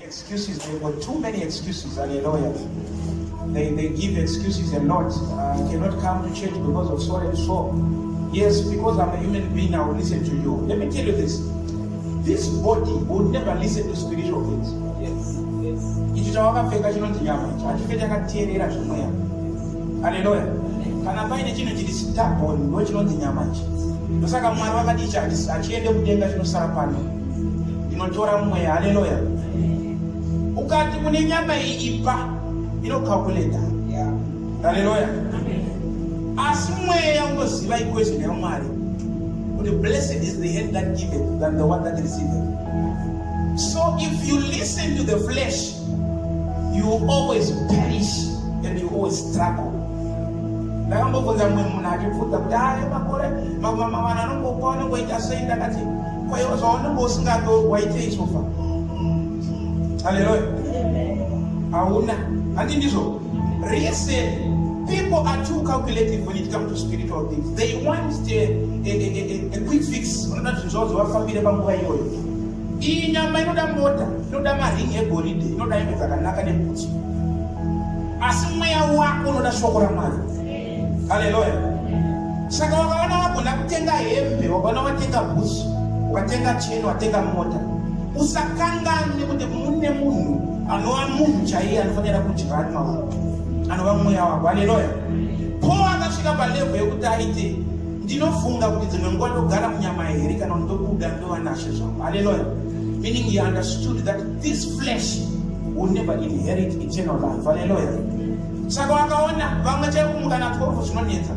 Excuses, they've got too many excuses, hallelujah. They give excuses a lot. I cannot come to church because of so and so. Yes, because I'm a human being, I will listen to you. Let me tell you this. This body will never listen to spiritual things. Yes. Hallelujah. Kana paine chino chiri stubborn ndo chinonzi nyama ichi. Ndosaka Mwari vakadicha achiende kudenga chinosara pano. Inotora mweya, hallelujah. Ukati mune nyama ipa inokalkuleta. Hallelujah. Asi mweya ungoziva equation ya Mwari. But blessed is the hand that giveth than the one that receiveth. So if you listen to the flesh, you will always perish and you always struggle. Ndakambofunza mwe munhu achipfudza kuti aye makore mama anongokwa anongoita sei ndakati kwa hiyo zvaunenge usingato waitei sofa. Hallelujah. Hauna. Handi ndizvo. Listen, people are too calculative when it comes to spiritual things. They want a quick fix. Unoda zvinzozo vafambire panguva iyoyo. Iyi nyama inoda mota, inoda maringi egoridhe, inoda hembe dzakanaka nebhutsu. Asi mweya wako unoda shoko raMwari. Hallelujah. Saka wakaona wagona kutenga hembe, wakaona watenga bhutsu, watenga cheni, watenga mota. Usakangane kuti mune munhu anova munhu chaiye anofanira kudya ari maoko. Anova mweya wako. Hallelujah. Paul akasvika palevel yekuti aite ndinofunga kuti dzimwe nguva ndogara munyama here kana ndobuda ndova nashe zvangu. Hallelujah. Meaning he understood that this flesh will never inherit eternal life. Hallelujah. Saka wakaona vamwe chaikumuka na 12 zvinonetsa.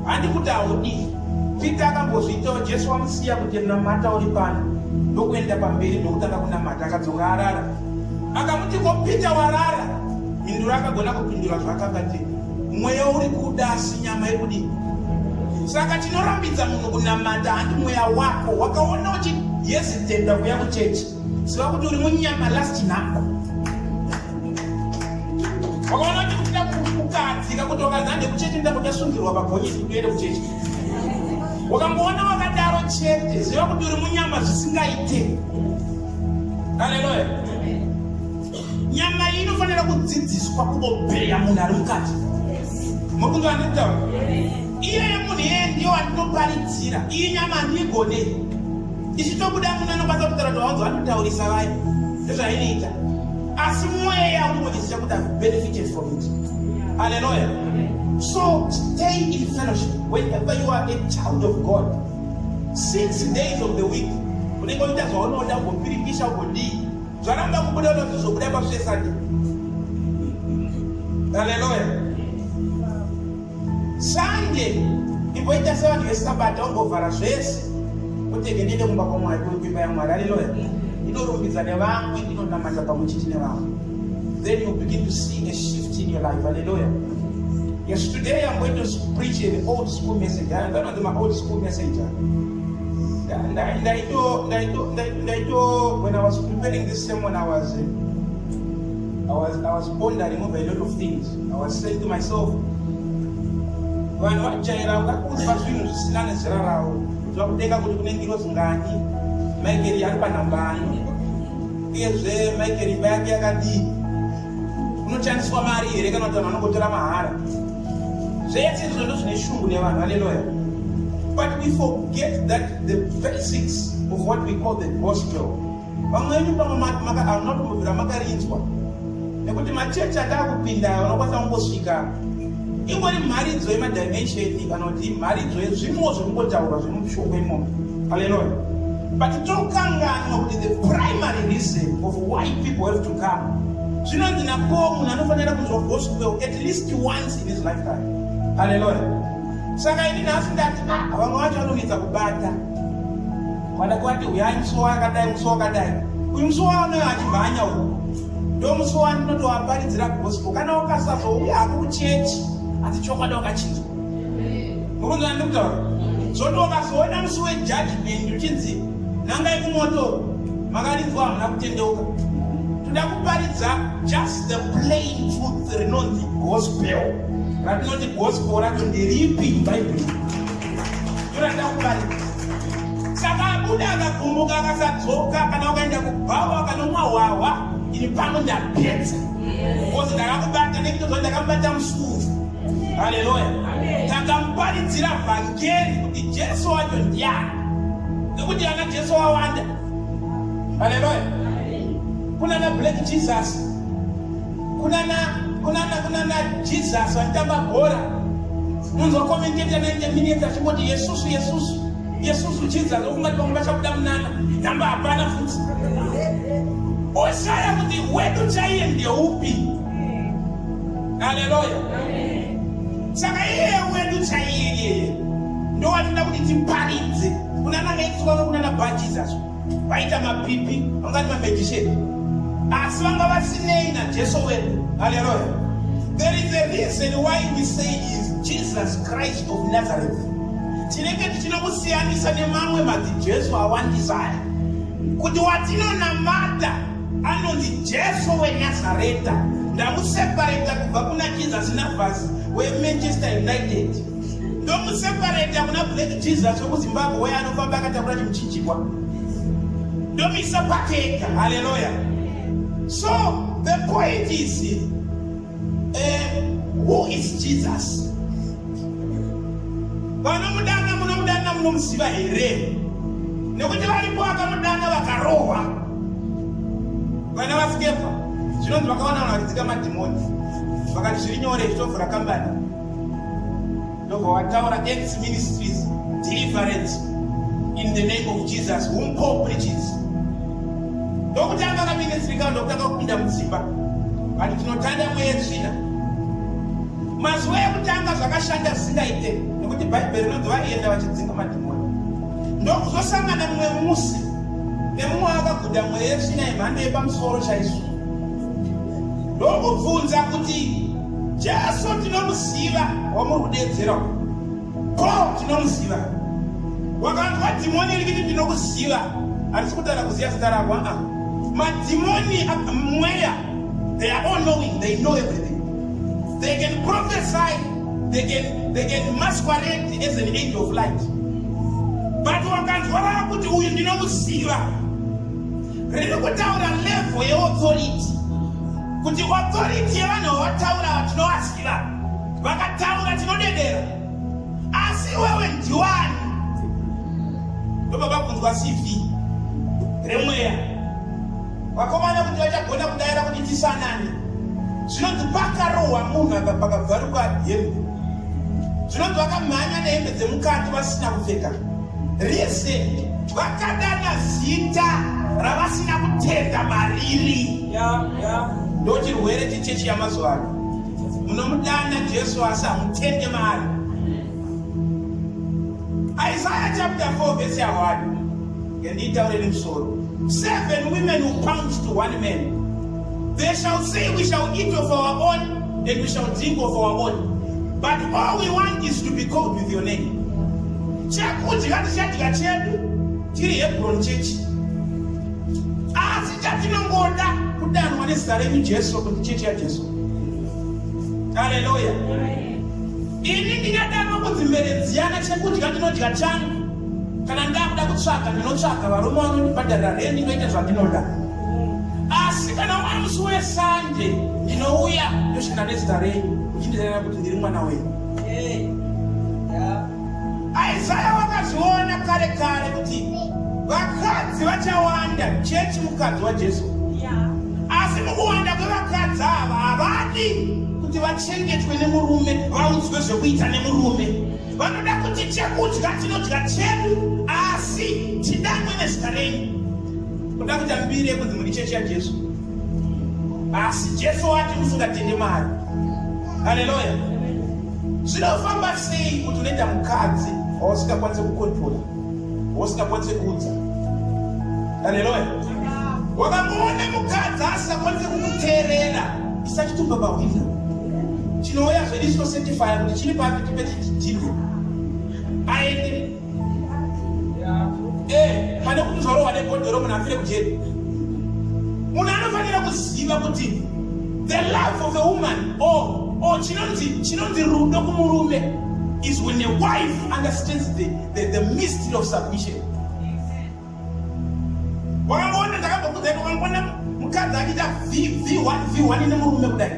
Handi kuti haudi. Peter akambozviitawo Jesu wamusiya kuti namata uri pano. Ndokuenda pamberi ndokutanga kunamata akadzoka arara. Akamuti ko Peter warara. Minduro akagona kupindura zvakangati. Mweya uri kuda asi nyama irikudi. Saka tinorambidza munhu kunamata handi mweya wako. Wakaona kuti yes tenda kuya kuchechi. Siva kuti uri munyama last number. Wakaona kuti kuda kukadzika kuti wakazande kuchechi ndako chasungirwa pagonyeti kuende kuchechi. Wakamboona wakadaro chete, ziva kuti uri munyama zvisingaite. Hallelujah. Nyama iyi inofanira kudzidziswa kuobeya munhu ari mukati. Mukunzwa ndikutaura? Iye munhu iye ndiyo andinoparidzira. Iyi nyama handinigone. Ichitobuda munhu anokwanisa kutaura kuti wanzo anotaurisa vayo. Ndozvainoita. Asi mweya unongodzidzisa kuti I've benefited from it. Hallelujah. So stay in fellowship whenever you are a child of God. 6 days of the week. Unenge uita zvaunoda kupirikisha kudii. Zvaramba kubuda unozobuda pasvesande. Hallelujah. Sunday imboita sevanhu vesabata ungovhara zvese kutenge ndiende kumba kwaMwari kuimba yaMwari. Hallelujah. Inorumbidza nevamwe, inonamata pamwechete nevamwe. Then you begin to see a shift in your life. Hallelujah. Yes, today I'm going to preach an old school message. I'm going to do my old school message. And I know when I was preparing this sermon, I was pondering over a lot of things. I was saying to myself, when I was but we forget that the basics of what we call the gospel. Nekuti machechi atakupinda unokwanisa kungosvika ingori mharidzo yemadimension kana kuti mharidzo yezvimwe zvikungotaurwa zvemushoko imomo. Hallelujah. But tokanganwa kuti the primary reason of why people have to come, zvinonzi napo munhu anofanira kunzwa gospel at least once in his lifetime. Hallelujah. Saka ini nhasi ndati vamwe vacho vanonetsa kubata. Vada kwati uyai musi wakadai musi wakadai. Uyu musi waunoyo achimhanya uyu ndo musi wandinotowaparidzira gospel. Kana ukasazouya hako kuchechi asi chokwadi wakachinzwa. Mukunzwa ndikutaura? Zoto ukazoona musi wejudgment uchinzi nangai kumoto makarinzwa hamuna kutendeuka. Toda kuparidza just the plain truth rinonzi gospel. Ratinoti gospel racho ndiripi muBhayibheri. Ndoda kuparidza. Saka abuda akagumbuka akasadzoka kana ukaenda kubhawa kana umwa hwahwa ini pano ndapedza kozi ndakakubata nekutozva ndakamubata musufu. Haleluya. Takamuparidzira vhangeri kuti Jesu wacho ndiani, nekuti ana Jesu wawanda. Haleluya. Kunana Black Jesus, kunana Jesus vanotamba bhora, unzokomenteta minutes achingoti Yesusu Jesus, okungati vamwe vachabuda munana namba hapana futi. Oshaya kuti wedu chaiye ndeupi. Haleluya. Saka iye wedu chaiye ndo watinda kuti tiparidze. Kunana ngaitsuka kunana ba Jesus vaita mapipi vangati mamagician, asi vanga vasinei naJesu wedu. Haleluya. There is a reason why we say is Jesus Christ of Nazareth. Tinenge tichinomusiyanisa nemamwe madzijesu awandisaya kuti watinonamata anonzi Jesu weNazareta. Ndamuseparata kubva kuna Jesus Navas weManchester United, ndomuseparata kuna Black Jesus wekuZimbabwe weye anofamba akatakura chimuchinjikwa, ndomisa pakeka. Haleluya. So the point is, who is Jesus? Vanomudana munomuziva here? Nekuti varipo vakamudana vakarohwa, vana vasikepa zvinonzi vakawana vanhu vachidzika madhimoni, vakati zviri nyore zvitovhura kambani, ndobva wataura X Ministries deliverance in the name of Jesus whom Paul preaches. Ndokutanga kaministry kao ndokutanga kupinda mudzimba ati tinotanda mweya tsvina. Mazuva ekutanga zvakashanda zvisingaite nekuti bhaibheri rinonzi vaienda vachidzinga madhimoni. Ndokuzosangana mumwe musi nemumwe akagudha mweya yetsvina yemhando yepamusoro chaizvo. Ndokubvunza kuti Jesu tinomuziva wamurudedzera, Paul tinomuziva, wakanzwa dhimoni rikiti ndinokuziva, handisi kutaura kuziva zita rako. Madhimoni mweya, they are all knowing, they know everything. They can prophesy, they can masquerade as an angel of light. But wakanzwa kuti uyu ndinomuziva, riri kutaura level yeauthority, kuti authority yevanhu vataura vatinovaziva vakataura tinodedera, asi wewe ndiwani? Ndobva kunzwa CV remweya, vakomana kuti vachagona kudayira kuti tisanani. Zvinonzi pakarohwa munhu pakabvaruka hembe, zvinonzi vakamhanya nehembe dzemukati vasina kupfeka. Reason vakadana zita ravasina kutenda mariri. Ndo chirwere chechechi yamazuva ano. Munomudana Jesu asi hamutende mari. Isaiah chapter 4 verse 1. Ngenditaure nemusoro. 7 women who pounced to 1 man. They shall say, we shall eat of our own and we shall drink of our own. But all we want is to be called with your name. Chakudya tichadya chedu tiri Hebron Church, asi chatinongoda kudanwa nezita renyu Jesu kuti chechi yaJesu. Haleluya. Ini ndingadanwa kudzimberedzana chekudya ndinodya changu, kana ndakuda kutsvaka ndinotsvaka varume vanondibhadharira renti inoita zvandinoda. Asi kana wari musi weSunday ndinouya ndoshanda nezita renyu uchindireva kuti ndiri mwana wenyu. Isaiah wakazviona kare kare kuti vakadzi vachawanda, chechi mukadzi waJesu. Asi mukuwanda kwevakadzi ava havadi kuti vachengetwe nemurume, vaunzwe zvekuita nemurume. Vanoda kuti chekudya tinodya chedu, asi tidanwe nezita renyu. Kuda kuti ambire kunzi muri chechi yaJesu, asi Jesu wati musingatende mari. Haleluya. Zvinofamba sei kuti unoenda mukadzi wausingakwanise kukontrola, wausingakwanise kuudza? Haleluya. Wakangoona mukadzi asingakwanise kukuteerera, isachitupa pahwina. Chinouya zvedi chinosetifaya kuti chiri papi tipe chichidhirwe aende. Pane kuti zvarohwa nebhodhoro munhu afire kujeri. Munhu anofanira kuziva kuti the life of a woman or chinonzi rudo kumurume is when a wife understands the mystery of submission. Wakamboona ndakambokudza kuti wakamboona mukadzi achiti v1 ine murume kudai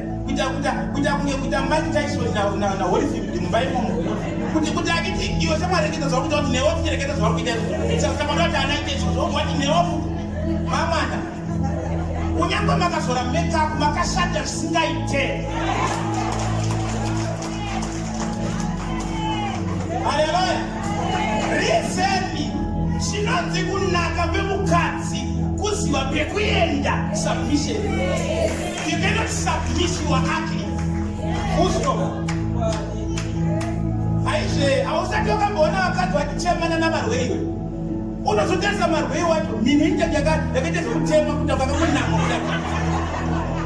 kuita Mike Tyson na Holyfield mubaimo kuti akiti iwe samareketa zvakuita kuti newe kuchereketa zvakuita saka vanoti anaite izvozvo wati newe mamana kunyangwe makazora makeup makashata zvisingaite. Haleluya. Rizeni chinonzi kunaka kwemukadzi kuziva pekuenda submission. You cannot submit your ugly. Fusto. Aishe, hausati wakamboona wakati wakichemana na marwei. Unozotarisa marwei wacho minhinja yakaita zvekutema kuti wakamunamo kudai.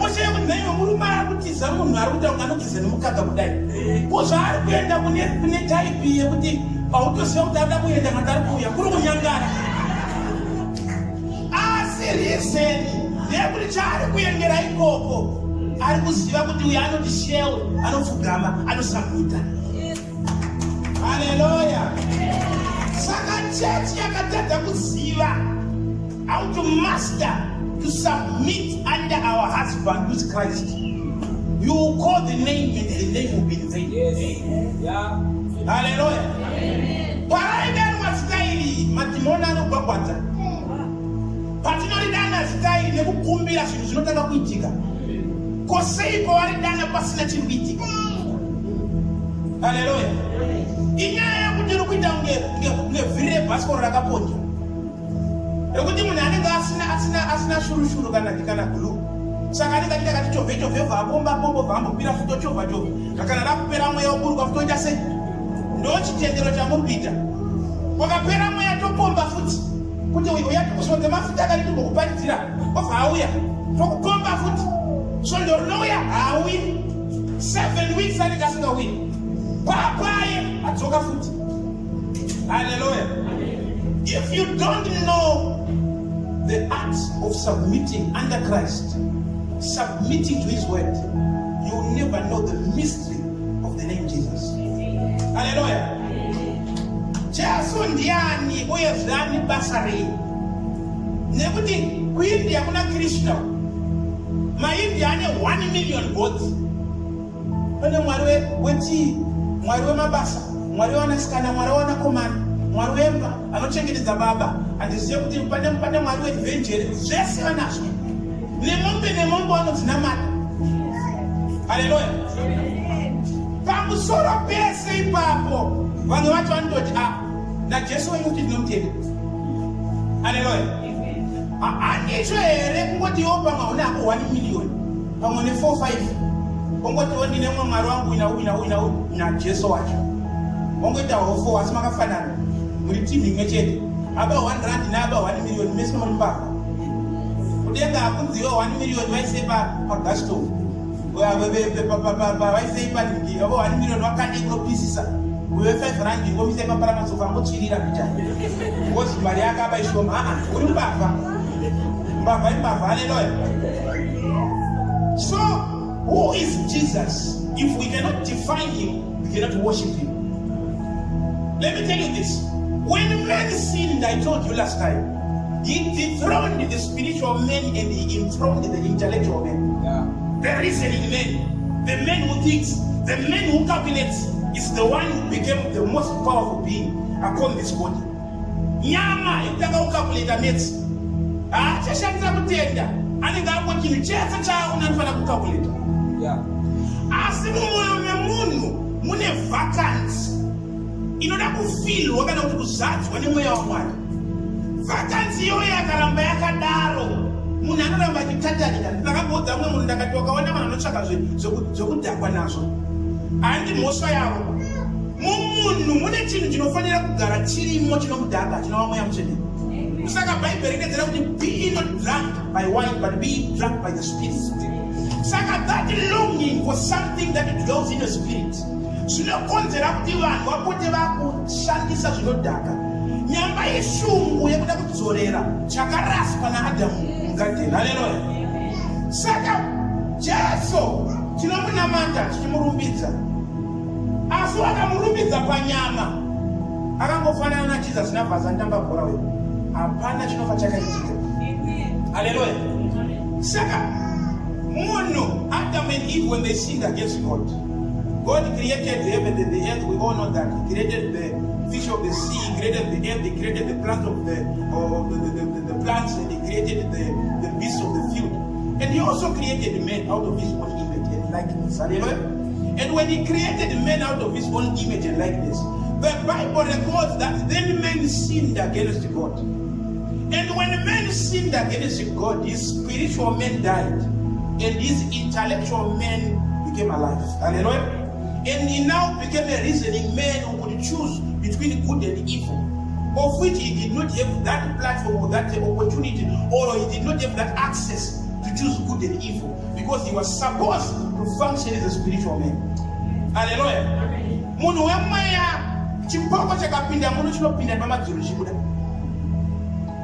Oshe kuti naiwe murume arikutiza munhu arikuita kunge anotiza nemukaka kudai. Kuzvaari kuenda kune type yekuti pautoziva kuti arikuda kuenda kana ari kuuya kuri kunyangara. Asi reason ndeyekuti chaari kuendera ikoko ari kuziva kuti uyu anoti shell anopfugama anosabhuta. Haleluya. Saka chechi yakatadza kuziva how to master to submit under our husband who is Christ. You will call the name and the name will be in vain. Yes. Yeah. Hallelujah. Paraidani masitairi matimona anogwagwadza. Patinoridana sitairi nekukumbira zvinhu zvinotanga kuitika. Koseiko waridana pasina chiri kuitika. Hallelujah. Inyaya yekuti uri kuita ngevhiri rebhasikoro rakaponja. Rekuti munhu anenge asina shurushuru kana gulu. Saka anenge achida kati chovhe vabomba vambopira futo chovha. Kana rakupera mweya woburuka futoita sei? Ndo chitendero chamupita. Wakapera mweya topomba futi. Kuti uyati kusonze mafuta akati tokuparidzira. Obva auya. Tokupomba futi. So ndorinoya hauyi. 7 weeks anenge asingauyi. Papaye adzoka futi. Hallelujah. If you don't know the art of submitting under Christ, submitting to his word, you will never know the mystery of the name Jesus. Hallelujah. Jesu ndiani uye zvani basa rei. Nekuti kuIndia kuna Krishna. MaIndia ane 1 million gods. Pane mwari wetii, mwari wemabasa, mwari wanasikana, mwari wanakomana, mwari wemba anochengetedza baba. Andizive kuti pane mwari weevhenjeri zvese vanazvo. Nemombe vanodzinamata. Haleluya. Pamusoro pese ipapo vamwe vacho vanototi najesu wenyu kuti ndinomutenda. Haleluya. Handicho here kungoti iwo pamwe unako 1 million pamwe ne 4-5 ongoti ndine mumwe mwari wangu uina najesu wacho ongoitawo 4 asi makafanana muri timu imwe chete. Aba 1 rand neaba 1 million mese muri mbavha. Kudenga hakunziwa 1 million vaise pagastove vaise padingi avo 1 million vakande kunopisisa uye 5 rand ngomise paparamasofa ngochirira kucha ngozi mari yakaba ishoma uri mbavha imbavha. Haleluya. So who is Jesus? If we cannot define him, we cannot worship him. Let me tell you this. When man sinned, I told you last time, he dethroned the spiritual man and he enthroned the intellectual man. Yeah. The reasoning man, the man who thinks, the man who calculates, is the one who became the most powerful being upon this body. Nyama itaka ukalculate maths. Chashanza kutenda. Anenge apo chini chese chawo unafana kukalculate. Yeah. Asi mumwoyo memunhu mune vacancy. Inoda kufilwa kana kuti kuzadzwa nemweya waMwari. Vacancy iyoyo yakaramba yakadaro munhu anoramba achitatarira. Ndakambodza mumwe munhu ndakati wakaona vanhu vanotsvaka zvekudhakwa nazvo. Handi mhosva yavo. Mumunhu mune chinhu chinofanira kugara chirimo chinomudhaka chinova mweya mutsvene. Saka Bible inodetsera kuti be not drunk by wine but be drunk by the Spirit. Saka that longing for something that dwells in the spirit zvinokonzera kuti vanhu vapote vakushandisa zvinodhaka. Nyamba yeshungu yekuda kudzorera chakaraswa naAdhamu mugadheni. Haleluya. Saka Jesu tinomunamata tichimurumbidza. Asi wakamurumbidza panyama akangofanana naJesus nabvasa ndamba bhora wedu. Hapana chinofa chakaitika. Haleluya. Saka Adam and Eve, when they sinned against God, God created the heaven and the earth. We all know that. He created the fish of the sea, He created the earth, He created the plant of the plants, and He created the beasts of the field. And He also created man out of His own image and likeness. And when He created man out of His own image and likeness, the Bible records that then man sinned against God. And when man sinned against God, his spiritual man died, and his intellectual man became alive. Hallelujah. And he now became a reasoning man who could choose between good and evil, of which he did not have that platform or that opportunity, or he did not have that access to choose good and evil, because he was supposed to function as a spiritual man. Hallelujah. Munhu wemweya chipoko chakapinda munhu chinopinda pamadziro chikuda.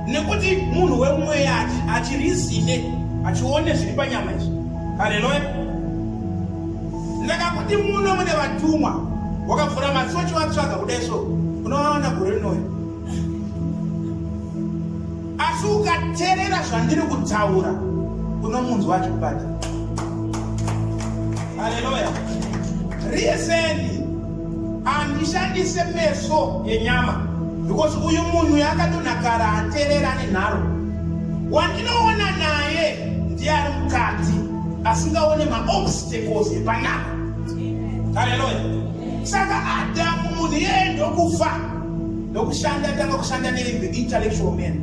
Nekuti munhu wemweya achirizine achione zviri panyama izvi. Hallelujah. Ndakakuti muno mune vatumwa wakavhura matsochi watsvaga kudai so unoona gore rinoyo. Asi ukateerera zvandiri kutaura unomunzwa achikubata. Hallelujah. Reason andishandise meso yenyama, because uyu munhu yakadonakara ateerera nenharo. Wandinoona naye ndiye ari mukati asingaone ma-obstacles epanyama. Hallelujah. Saka Adamu munhu yeye ndokufa ndokushanda tanga kushanda the intellectual man.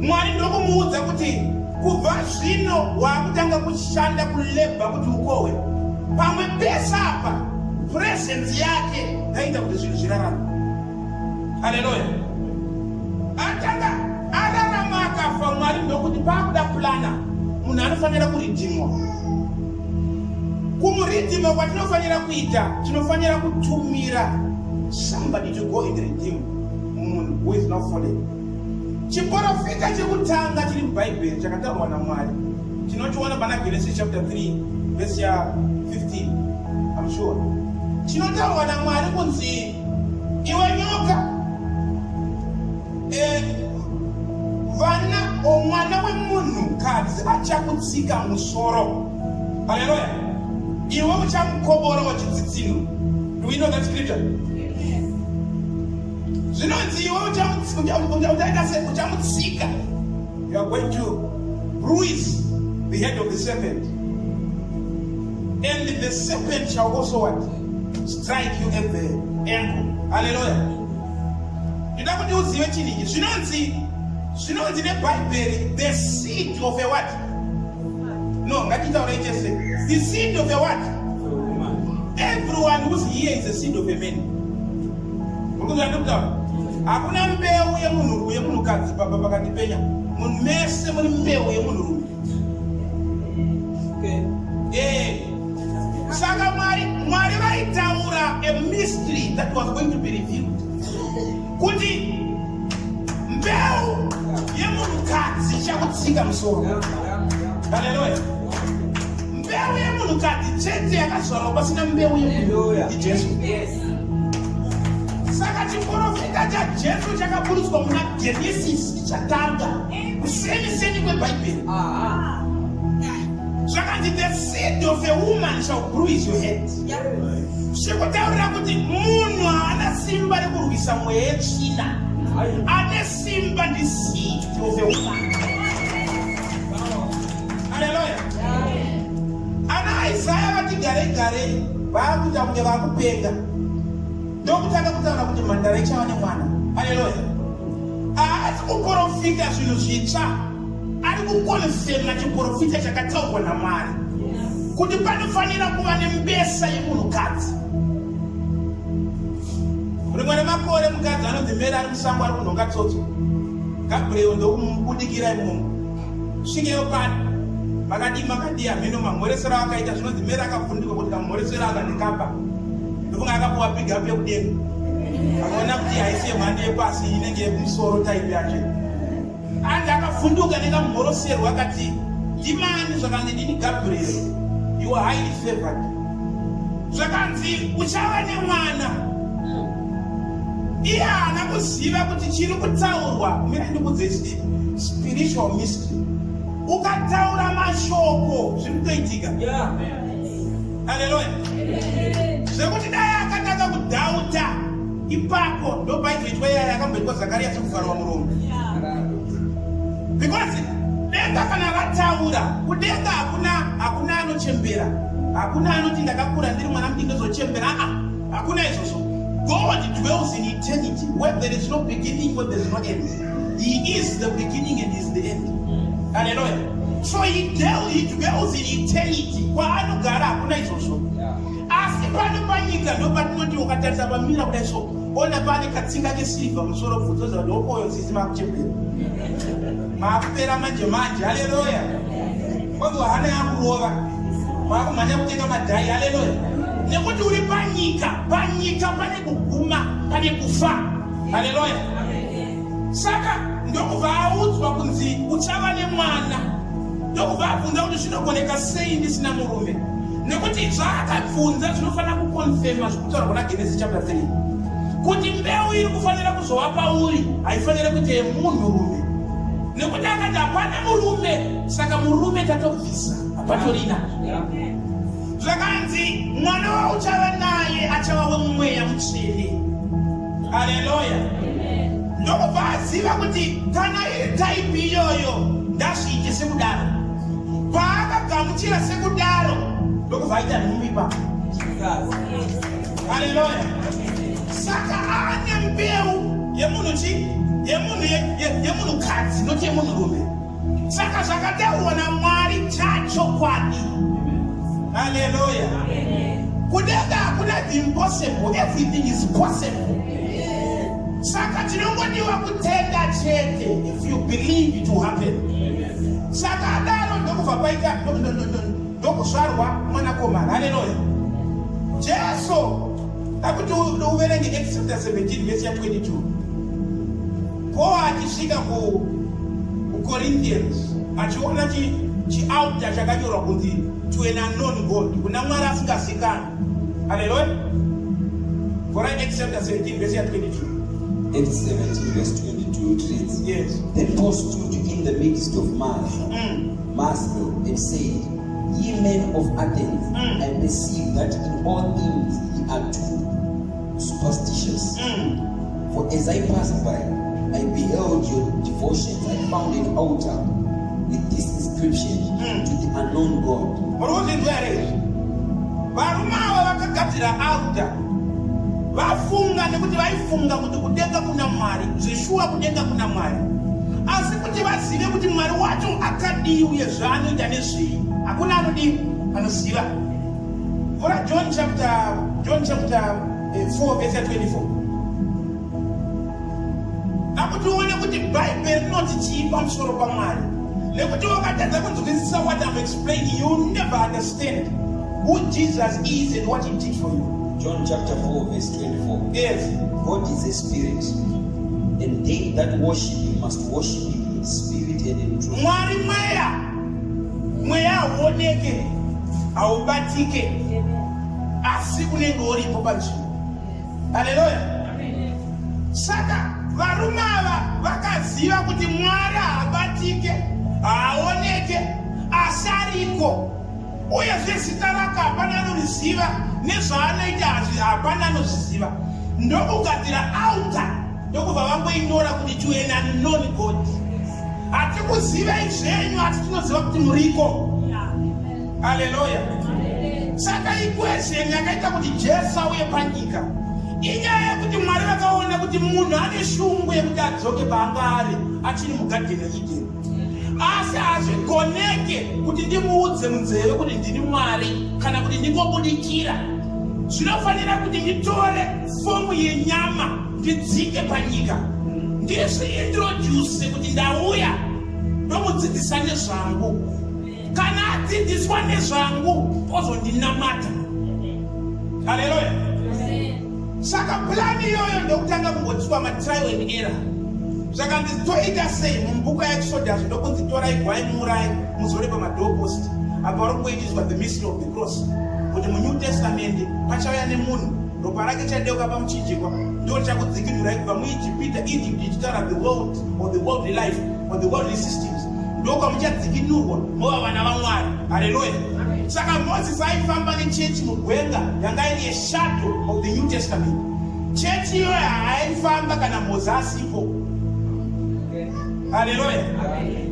Mwari ndokumuudza kuti kubva zvino wakutanga kushanda kulebha kuti ukohwe. Pamwe pesa apa presence yake yaita kuti zvinhu zvirarama. Hallelujah. Atanga ararama akafa, Mwari ndokuti pakuda plana munhu anofanira kuridhimwa. Kumuridhima kwatinofanira kuita, tinofanira kutumira somebody to go and redeem munhu who is not fallen. Chiprofita chekutanga chiri mubhaibheri chakataurwa naMwari chinochiona pana Genesis chapter 3 verse 15. I'm sure chinotaurwa naMwari kunzi iwe nyoka, vana omwana wemunhukadzi vachakutsika musoro. Hallelujah. Iwe uchamukobora wachitsitsino. Do we know that scripture? Zvinonzi iwe uchamutsika. You are going to bruise the head of the serpent, and the serpent shall also what? Strike you at the ankle. Hallelujah. You know what you see? Zvinonzi neBhaibheri, the seed of a what? No, the seed of a what? Everyone who's here is the seed of a man. Hakuna mbeu yemunhukadzi pakati penya. Munhu mese mune mbeu yemunhurume. Saka Mwari vaitaura a mystery that was going to be revealed. Kuti mbeu yemunhukadzi ichakutsika musoro. Hallelujah. Mbeu yemunhukadzi chete yakazvarwa pasina mbeu yemunhu ndiJesu. Saka chiprofita chaJesu chakaburutswa muna Genesis chatanga kuseni kweBhaibheri. Zvakanzi the seed of a woman shall bruise your head. Zvekutaurira kuti munhu haana simba rekurwisa mweya yetsvina, ane simba ndi seed of a woman. Hallelujah. Ana Isaya vati garei vakuita kunge vakupenga. Ndokutanga kutaura kuti mhandara ichava nemwana. Hallelujah. Haasi kuprofita zvinhu zvitsva, ari kukonfirma chiprofita chakataurwa naMwari kuti panofanira kuva nembesa yemunhukadzi. Rimwe remakore mukadzi anonzi Mary ari musango ari kunhonga tsotso. Gabriel ndokumubudikira imomo. Svikeyo pano makadii hameno mamhoresero akaita zvinonzi Mary akavhundika kuti kamhoresero akandikapa. Ndofunga akapuwa piga up yekudenga. Akaona kuti haisi yemhando yepasi inenge yekumusoro type yacho. Andi akavhunduka nekamhorosero akati ndimani zvakanzi ndini Gabriel, you are highly favored. Zvakanzi uchava nemwana. Iye haana kuziva kuti chiri kutaurwa. Mira ndikudze spiritual mystery. ukataura mashoko zvirikuitika. Haleluya. Zvekuti dai akatanga kudhauta ipapo ndo paitoitwa iya yakamboitwa Zakariya sekufarwa muromo. Because denga kana rataura, kudenga hakuna anochembera. Hakuna anoti ndakakura ndiri mwana ndingazochembera. Hakuna izvozvo. God dwells in eternity where there is no beginning, where there is no end. He is the beginning and he is the end. Hallelujah. So he dwells in eternity. Kwa anogara hakuna izvozvo. Asi pano panyika ndo patinoti ukatarisa pamira kudai so ona pane katsinga kesirivha musoro bvudzoza ndokoyo sisi makuchembera. Makupera manje. Hallelujah. Kwangu hana yakurova. Makumanya kutenga madhai. Hallelujah. Nekuti uri panyika pane kuguma, pane kufa. Hallelujah. Saka ndokubva audzwa kunzi uchava nemwana. Ndokubva abvunza kuti zvinogoneka sei ndisina murume. Nekuti zvaakabvunza zvinofanira kukonfirma zvekutaurwa naGenesis chapter 3. Kuti mbeu iri kufanira kuzova pauri haifanira kuti yemunhurume. Nekuti akati hapana murume, saka murume tatobvisa. Hapatorina. Zvakanzi mwana wauchava naye achava wemweya mutsvene. Haleluya. Ndokubva aziva kuti kana iri taipi iyoyo ndazviite sekudaro. Paakagamuchira sekudaro ndokubva aita nhumbi ipapo. Haleluya. Saka ane mbeu yemunhukadzi noti yemunhurume. Saka zvakataurwa naMwari chachokwadi. Hallelujah. Kudenga hakuna the impossible, everything is possible. Saka tinongodiwa kutenda chete. If you believe it will happen. Saka adaro ndokubva paita ndokuzvarwa mwanakomana. Hallelujah. Jesu akuti uverenge Exodus 17 verse 22. Paul achisvika kuCorinthians achiona chiauta chakanyorwa kunzi to an unknown God, kuna mwari asingazikanwi. Hallelujah. For Exodus 17 verse 22. Acts 17 verse 22 it reads, yes. Then Paul stood in the midst of Mass and said, Ye men of Athens, I perceive that in all things ye are too superstitious. For as I passed by, I beheld your devotions. I found an altar with this inscription, to the unknown God. Varumava vakagadzira altar. Vafunga nekuti vaifunga kuti kudenga kuna Mwari, zvishuwa kudenga kuna Mwari. Asi kuti vazive kuti Mwari wacho akadii uye zvaanoita nezvei. Hakuna anoziva. For John chapter 4 verse 24. Nakuti uone kuti Bible rinoti chii pamusoro paMwari. Nekuti wakatadza kunzwisisa what I'm explaining, you never understand who Jesus is and what he did for you. John chapter 4 verse 24. Yes. God is a spirit, and they that worship him must worship him in spirit and in truth. Mwari mweya aoneke, aubatike, asi unenge uripo panzvimbo. Haleluya. Saka varume ava vakaziva kuti Mwari haabatike, haaoneke, asi ariko. Uye zita rake hapana anoriziva, nezvaanoita hapana anozviziva. Ndokugadzira altar, ndokubva vangoinyora kuti to an unknown God. Hatikuziva izvenyu, asi tinoziva kuti muriko. Haleluya. Saka equation yakaita kuti Jesu auye panyika inyaya yekuti Mwari vakaona kuti munhu ane shungu yekuti adzoke paanga ari achiri mugadheni reEdeni. Asi hazvigoneke kuti ndimuudze munzeve kuti ndini Mwari kana kuti ndingobudikira. Zvinofanira kuti nditore fomu yenyama ndidzike panyika, ndizviintroduce kuti ndauya ndomudzidzisa nezvangu. Kana adzidziswa nezvangu ozondinamata. Haleluya. Saka plani iyoyo ndokutanga kungotswa matrial and error. Saka nditoita sei mumbuku yaExodus ndokunzi torai gwai murai muzore pamadhoorpost apa vari kungoitiswa the mystery of the cross. Kuti muNew Testament pachauya nemunhu ropa rake chadeuka pamuchinjikwa ndo chakudzikinurai kubva muIjipita. Egypt ichitaura the world or the worldly life or the worldly systems. ndoko muchadzikinurwa mova vana vaMwari. Haleluya. Saka Moses aifamba nechechi mugwenga yanga iri shadow of the New Testament. Chechi iyoyo haifamba kana Moses asipo. Haleluya.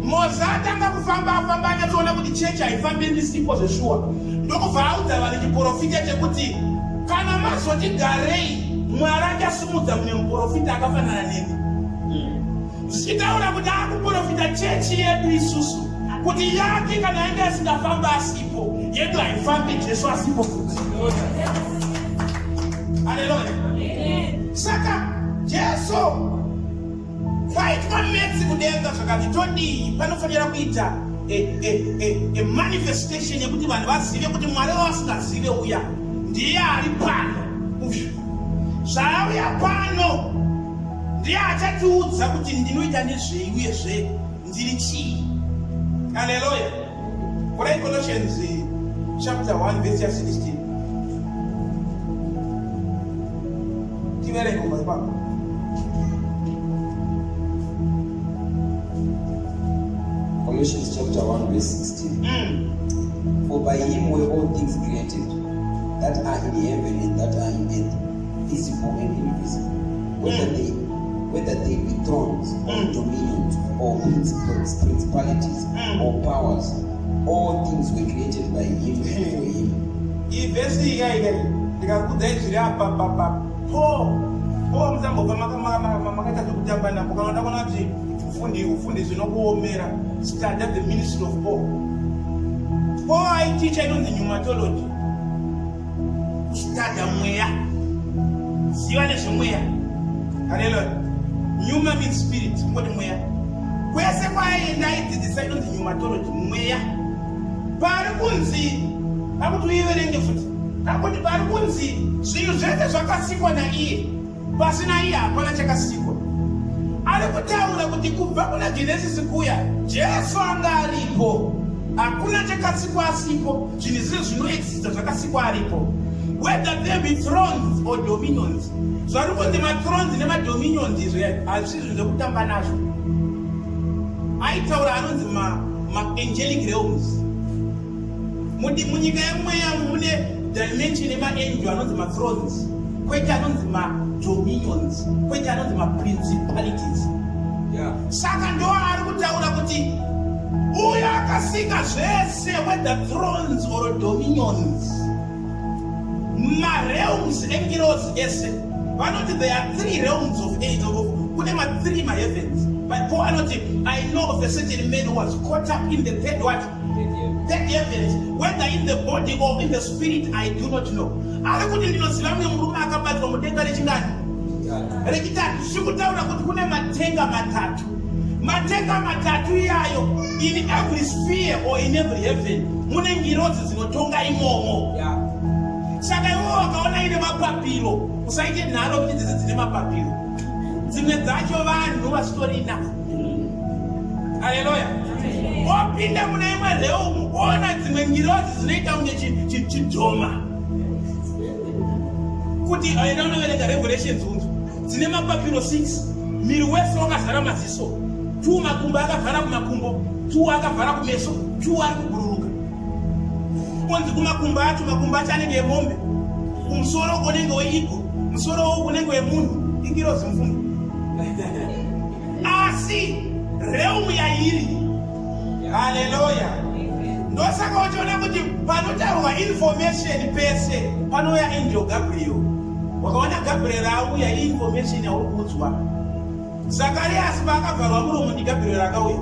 Moses atanga kufamba afamba achatoona kuti chechi haifambi ndisipo zveshuwa. Ndokubva audza vanhu chiprofita chekuti kana mazoti garei Mwari achasimudza mumwe muprofita akafanana neni. Zvichitaura kuti akuprofita chechi yedu isusu kuti yake kana yange asingafamba asipo, yedu haifambi Jesu asipo. Haleluya. Saka Jesu kwaitwa metsi kudenga zvakati todii panofanira kuita a manifestation yekuti vanhu vazive kuti Mwari vasingazive uya ndiye ari pano. Zvauya pano ndiye achatiudza kuti ndinoita nezvei uyezve ndiri chii. Haleluya. Kurai Colossians chapter 1 verse 16. Tiverei kumba ipapo. Colossians chapter 1 verse 16. For by him were all things created, that are in heaven and that are in earth, visible and invisible, whether they be thrones or dominions or principalities or powers, all things were created by him and for him. Ufundi zvinokuomera study the ministry of Paul. Paul aiticha inonzi pneumatology, study mweya, ziva nezvemweya. Haleluya. Pneuma means spirit, ngoti mweya. Kwese kwaenda aidzidzisa inonzi pneumatology, mweya. Pari kunzi akuti uiverenge futi, akuti pari kunzi zvinhu zvese zvakasikwa naiye, pasina iye hapana chakasikwa. Ari kutaura kuti kubva kuna Genesis kuya Jesu anga aripo, hakuna chakasikwa asipo, zvinhu zvese zvinoexista zvakasikwa aripo. Whether there be thrones or dominions. Zvari kunzi mathrones nemadominions izvo hazvisi zvinhu zvekutamba nazvo. Aitaura anonzi ma-angelic realms. Munyika yemweya mune dimension yema-angel anonzi ma-thrones, kwete anonzi ma-dominions, kwete anonzi ma-principalities. Saka ndo ari kutaura kuti uyo akasika zvese, whether thrones or dominions, ma-realms engiros ese. Vanoti there are 3 realms of angels, kune ma-3 ma-heavens. But Paul anoti, I know of a certain man who was caught up in the third what? Third heavens, whether in the body or in the spirit, I do not know. Ari kuti ndinoziva mumwe murume akabatwa mudenga rechingani? Rechitatu. Zvikutaura kuti kune matenga matatu. Matenga matatu iyayo, in every sphere or in every heaven, mune ngirozi dzinotonga imomo. Saka iwo wakaona ine mapapiro, usaite nharo kuti dzese dzine mapapiro. Dzimwe dzacho vanhu vasitorina. Haleluya. Wapinda mune imwe realm, ona dzimwe ngirozi dzinoita kunge chidhoma. Kuti aina unoverenga Revelations unzu dzine mapapiro 6, miri wese wakazara maziso, 2 makumbo akavhara kumakumbo, 2 akavhara kumeso, 2 ari kubururuka. Kunzi kumakumbo acho, makumbo acho anenge emombe, kumusoro unenge weigwa, musoro unenge wemunhu, ingirozi mfumo. Asi realm yairi. Haleluya. Ndosaka uchiona kuti panotaurwa information pese panouya angel Gabriel. Wakaona Gabriel auya information yauri kuudzwa. Zacharias paakabvarwa muromo ndiGabriel akauya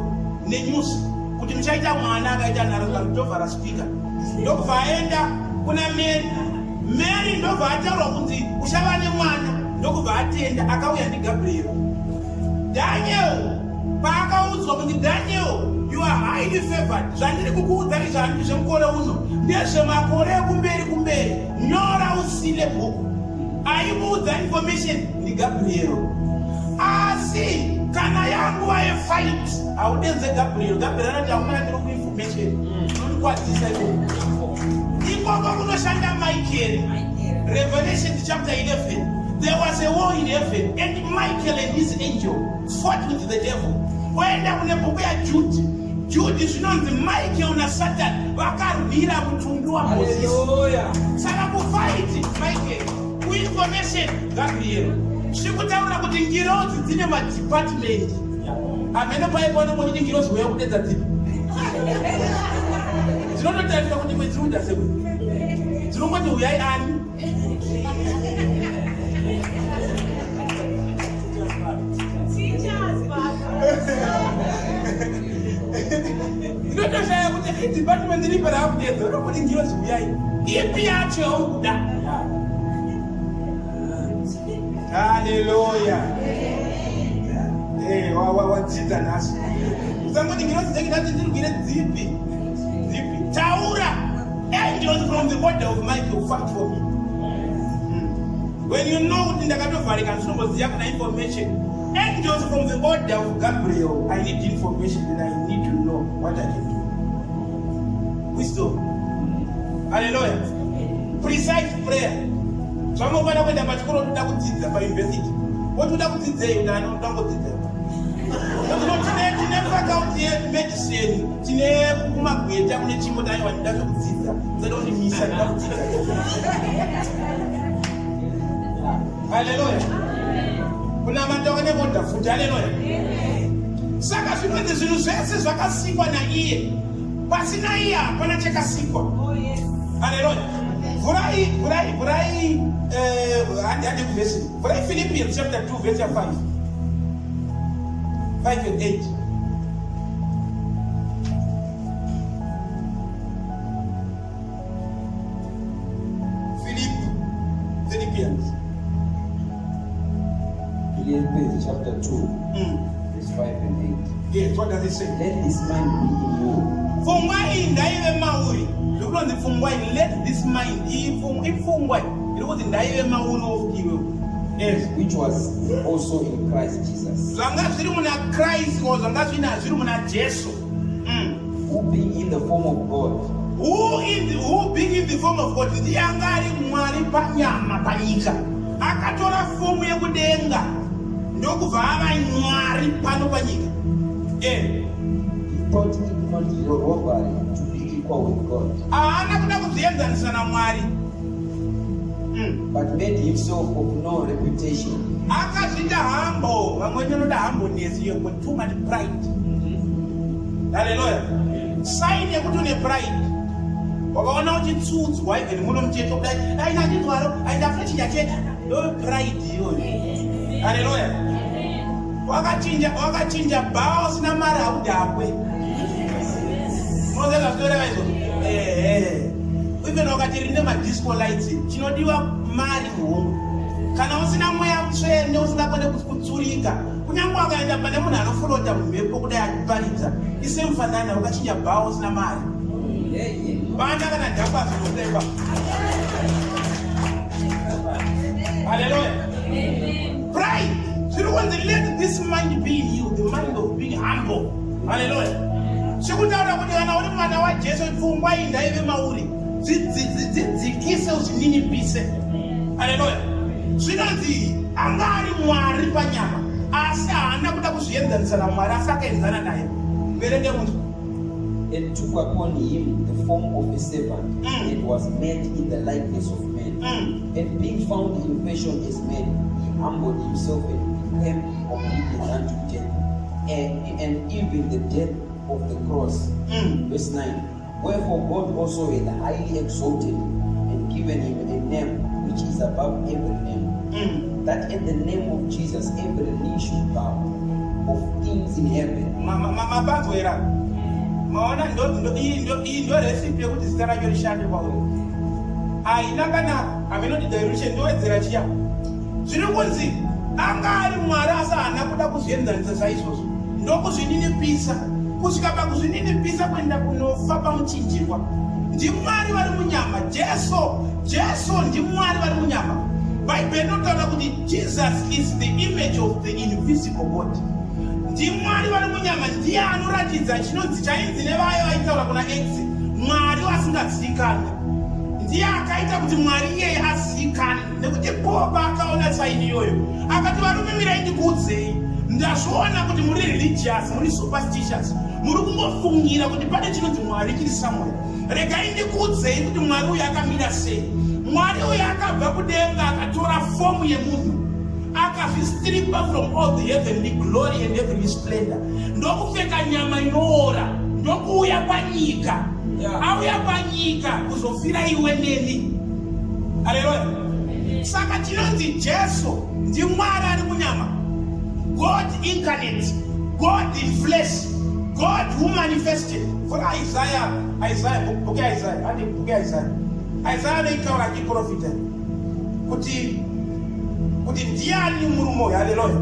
nenyusi kuti muchaita mwana akaita nharaka ndobva speaker. Ndobva aenda kuna Mary ndobva ataurwa kunzi uchava nemwana, ndobva atenda akauya ndiGabriel. Daniel paakaudzwa kuti Daniel, you are highly favored. Zvandiri kukuudzai zvanhu zvemukore uno ndezvemakore ekumberi. Nyora usile bhuku. Aimuudza information ndiGabriel. Asi kana yanguva yefight haudenze Gabriel. Gabriel anati hakuna ndiri kuinformation. Nonikwadzisa ikoko. Ikoko kunoshanda Michael. Revelation chapter 11. There was a war in heaven, and Michael and his angel fought with the devil. Waenda kune bhuku yaJude, Jude zvinonzi Michael naSatan vakarwira mutumbi waMozisi. Hallelujah. Saka kufight Michael kuinformation Gabriel zvikutaura kuti ngirozi dzine madepartment amene paipano kuti ngirozi uya kudedza dzipi dzinototarisa kuti kwedzinoda sekwe dzinongoti uyai ani ndinotoshaya kuti department ripera akudedza unokuti ngirozi uyai ipi yacho yaurikuda. Hallelujah. Hey, wadzidza nhasi. Usangoti ngirozi dzake nhasi ndirugire dzipi. Taura. Angels from the order of Michael fight for me. When you know kuti ndakatovharika ndinoziya kuna information. Angels from the order of Gabriel. I need information and I need to know what I can do. Wisdom. Hallelujah. Precise prayer. Zvamofana kuenda pachikoro toda kudzidza pauniversity. Wotoda kudzidzei unangodzidza. Tine faculty yemedicine, tine kumagweta kune chimbo taiwa ndida zvekudzidza. Zvoda kuti misa ndida kudzidza. Hallelujah. Kunamata kune moda futi. Hallelujah. Saka zvinonzi zvinhu zvese zvakasikwa naiye. Pasina iye hapana chakasikwa. Hallelujah. Vurai Philippians chapter 2 verse 5 and 8. Philippians chapter 2 verse 5 and 8. Yes, what does it say? Let this mind be in you. Fungwai ndaive mauri. Lokunzi fungwai, let this mind ifungwai. Lokunzi ndaive mauri ofiwe. Yes, which was also in Christ Jesus. Zvanga zviri muna Christ or zvanga zviri muna Jesu. Who being in the form of God. Who being in the form of God. Ndianga ari Mwari panyama panyika. Akatora fomu yekudenga. Ndokubva ava Mwari pano panyika. He thought it not robbery to be equal with God. But made himself of no reputation. Hallelujah. Sign yekuti une pride. Wakaona uchitsudzwa even muno mucheto kudai aina nditwaro aina flechi yacheka ndo pride iyoyo. Hallelujah. Wakachinja bao sina mara udakwe. Mozela story waizo. Even wakati rine ma disco lights chinodiwa mari muhungu. Kana usina mweya mutsvene usingakone kutsurika. Kunyangwa akaenda pane munhu anofurota mumhepo kudai achiparidza. Ise mufanana wakachinja bao usina mari. Banda kana dhakwa zvinotemba. Hallelujah. Pride. So let this mind be in you, the mind of being humble. Hallelujah. Sikutaura kuti kana uri mwana waJesu pfungwa iyi ndaive mauri. Dzidzikise uzininipise. Hallelujah. Zvinonzi anga ari Mwari panyama asi haana kuda kuzvienzanisa naMwari asi akaenzana naye. Verenge munhu. And took upon him the form of a servant, and was made in the likeness of men. And being found in fashion as man, he humbled himself and became obedient unto death, and even the death of the cross. Verse 9. Wherefore God also hath highly exalted and given him a name which is above every name, that at the name of Jesus every knee should bow, of things in heaven. Maona ndo recipe yekuti zita racho rishande kwauri. Aina kana amenoti direction ndowedzera chiya. Zviri kunzi anga ari Mwari asi haana kuda kuzvienzanisa saizvozvo. Ndokuzvininipisa. Kusvika pakuzvininipisa kuenda kunofa pamuchinjikwa. NdiMwari vari munyama. Jesu ndiMwari vari munyama. Bible inotaura kuti Jesus is the image of the invisible God. NdiMwari vari munyama, ndiye anoratidza chinonzi chainzi nevayo vaitaura kuna X, Mwari wasingazivikanwi. Ndiye akaita kuti Mwari iyeye azivikanwe, nekuti Baba akaona saini iyoyo akati varume mirai ndikuudzei, ndazviona kuti muri religious, muri superstitious, muri kungofungira kuti pane chinonzi Mwari chiri somewhere. Regai ndikuudzei kuti Mwari uyu akamira sei. Mwari uyu akabva kudenga akatora fomu yemunhu akazvistripa from all the heavenly glory and heavenly splendor, ndokupfeka nyama inoora, ndokuuya panyika. Auya panyika kuzofira iwe neni. Haleluya. Saka chinonzi Jesu ndi Mwari ari munyama. God incarnate, God in flesh, God who manifested. For Isaiah, book Isaiah noitaura chiprofita kuti ndiani murume uyu. Haleluya.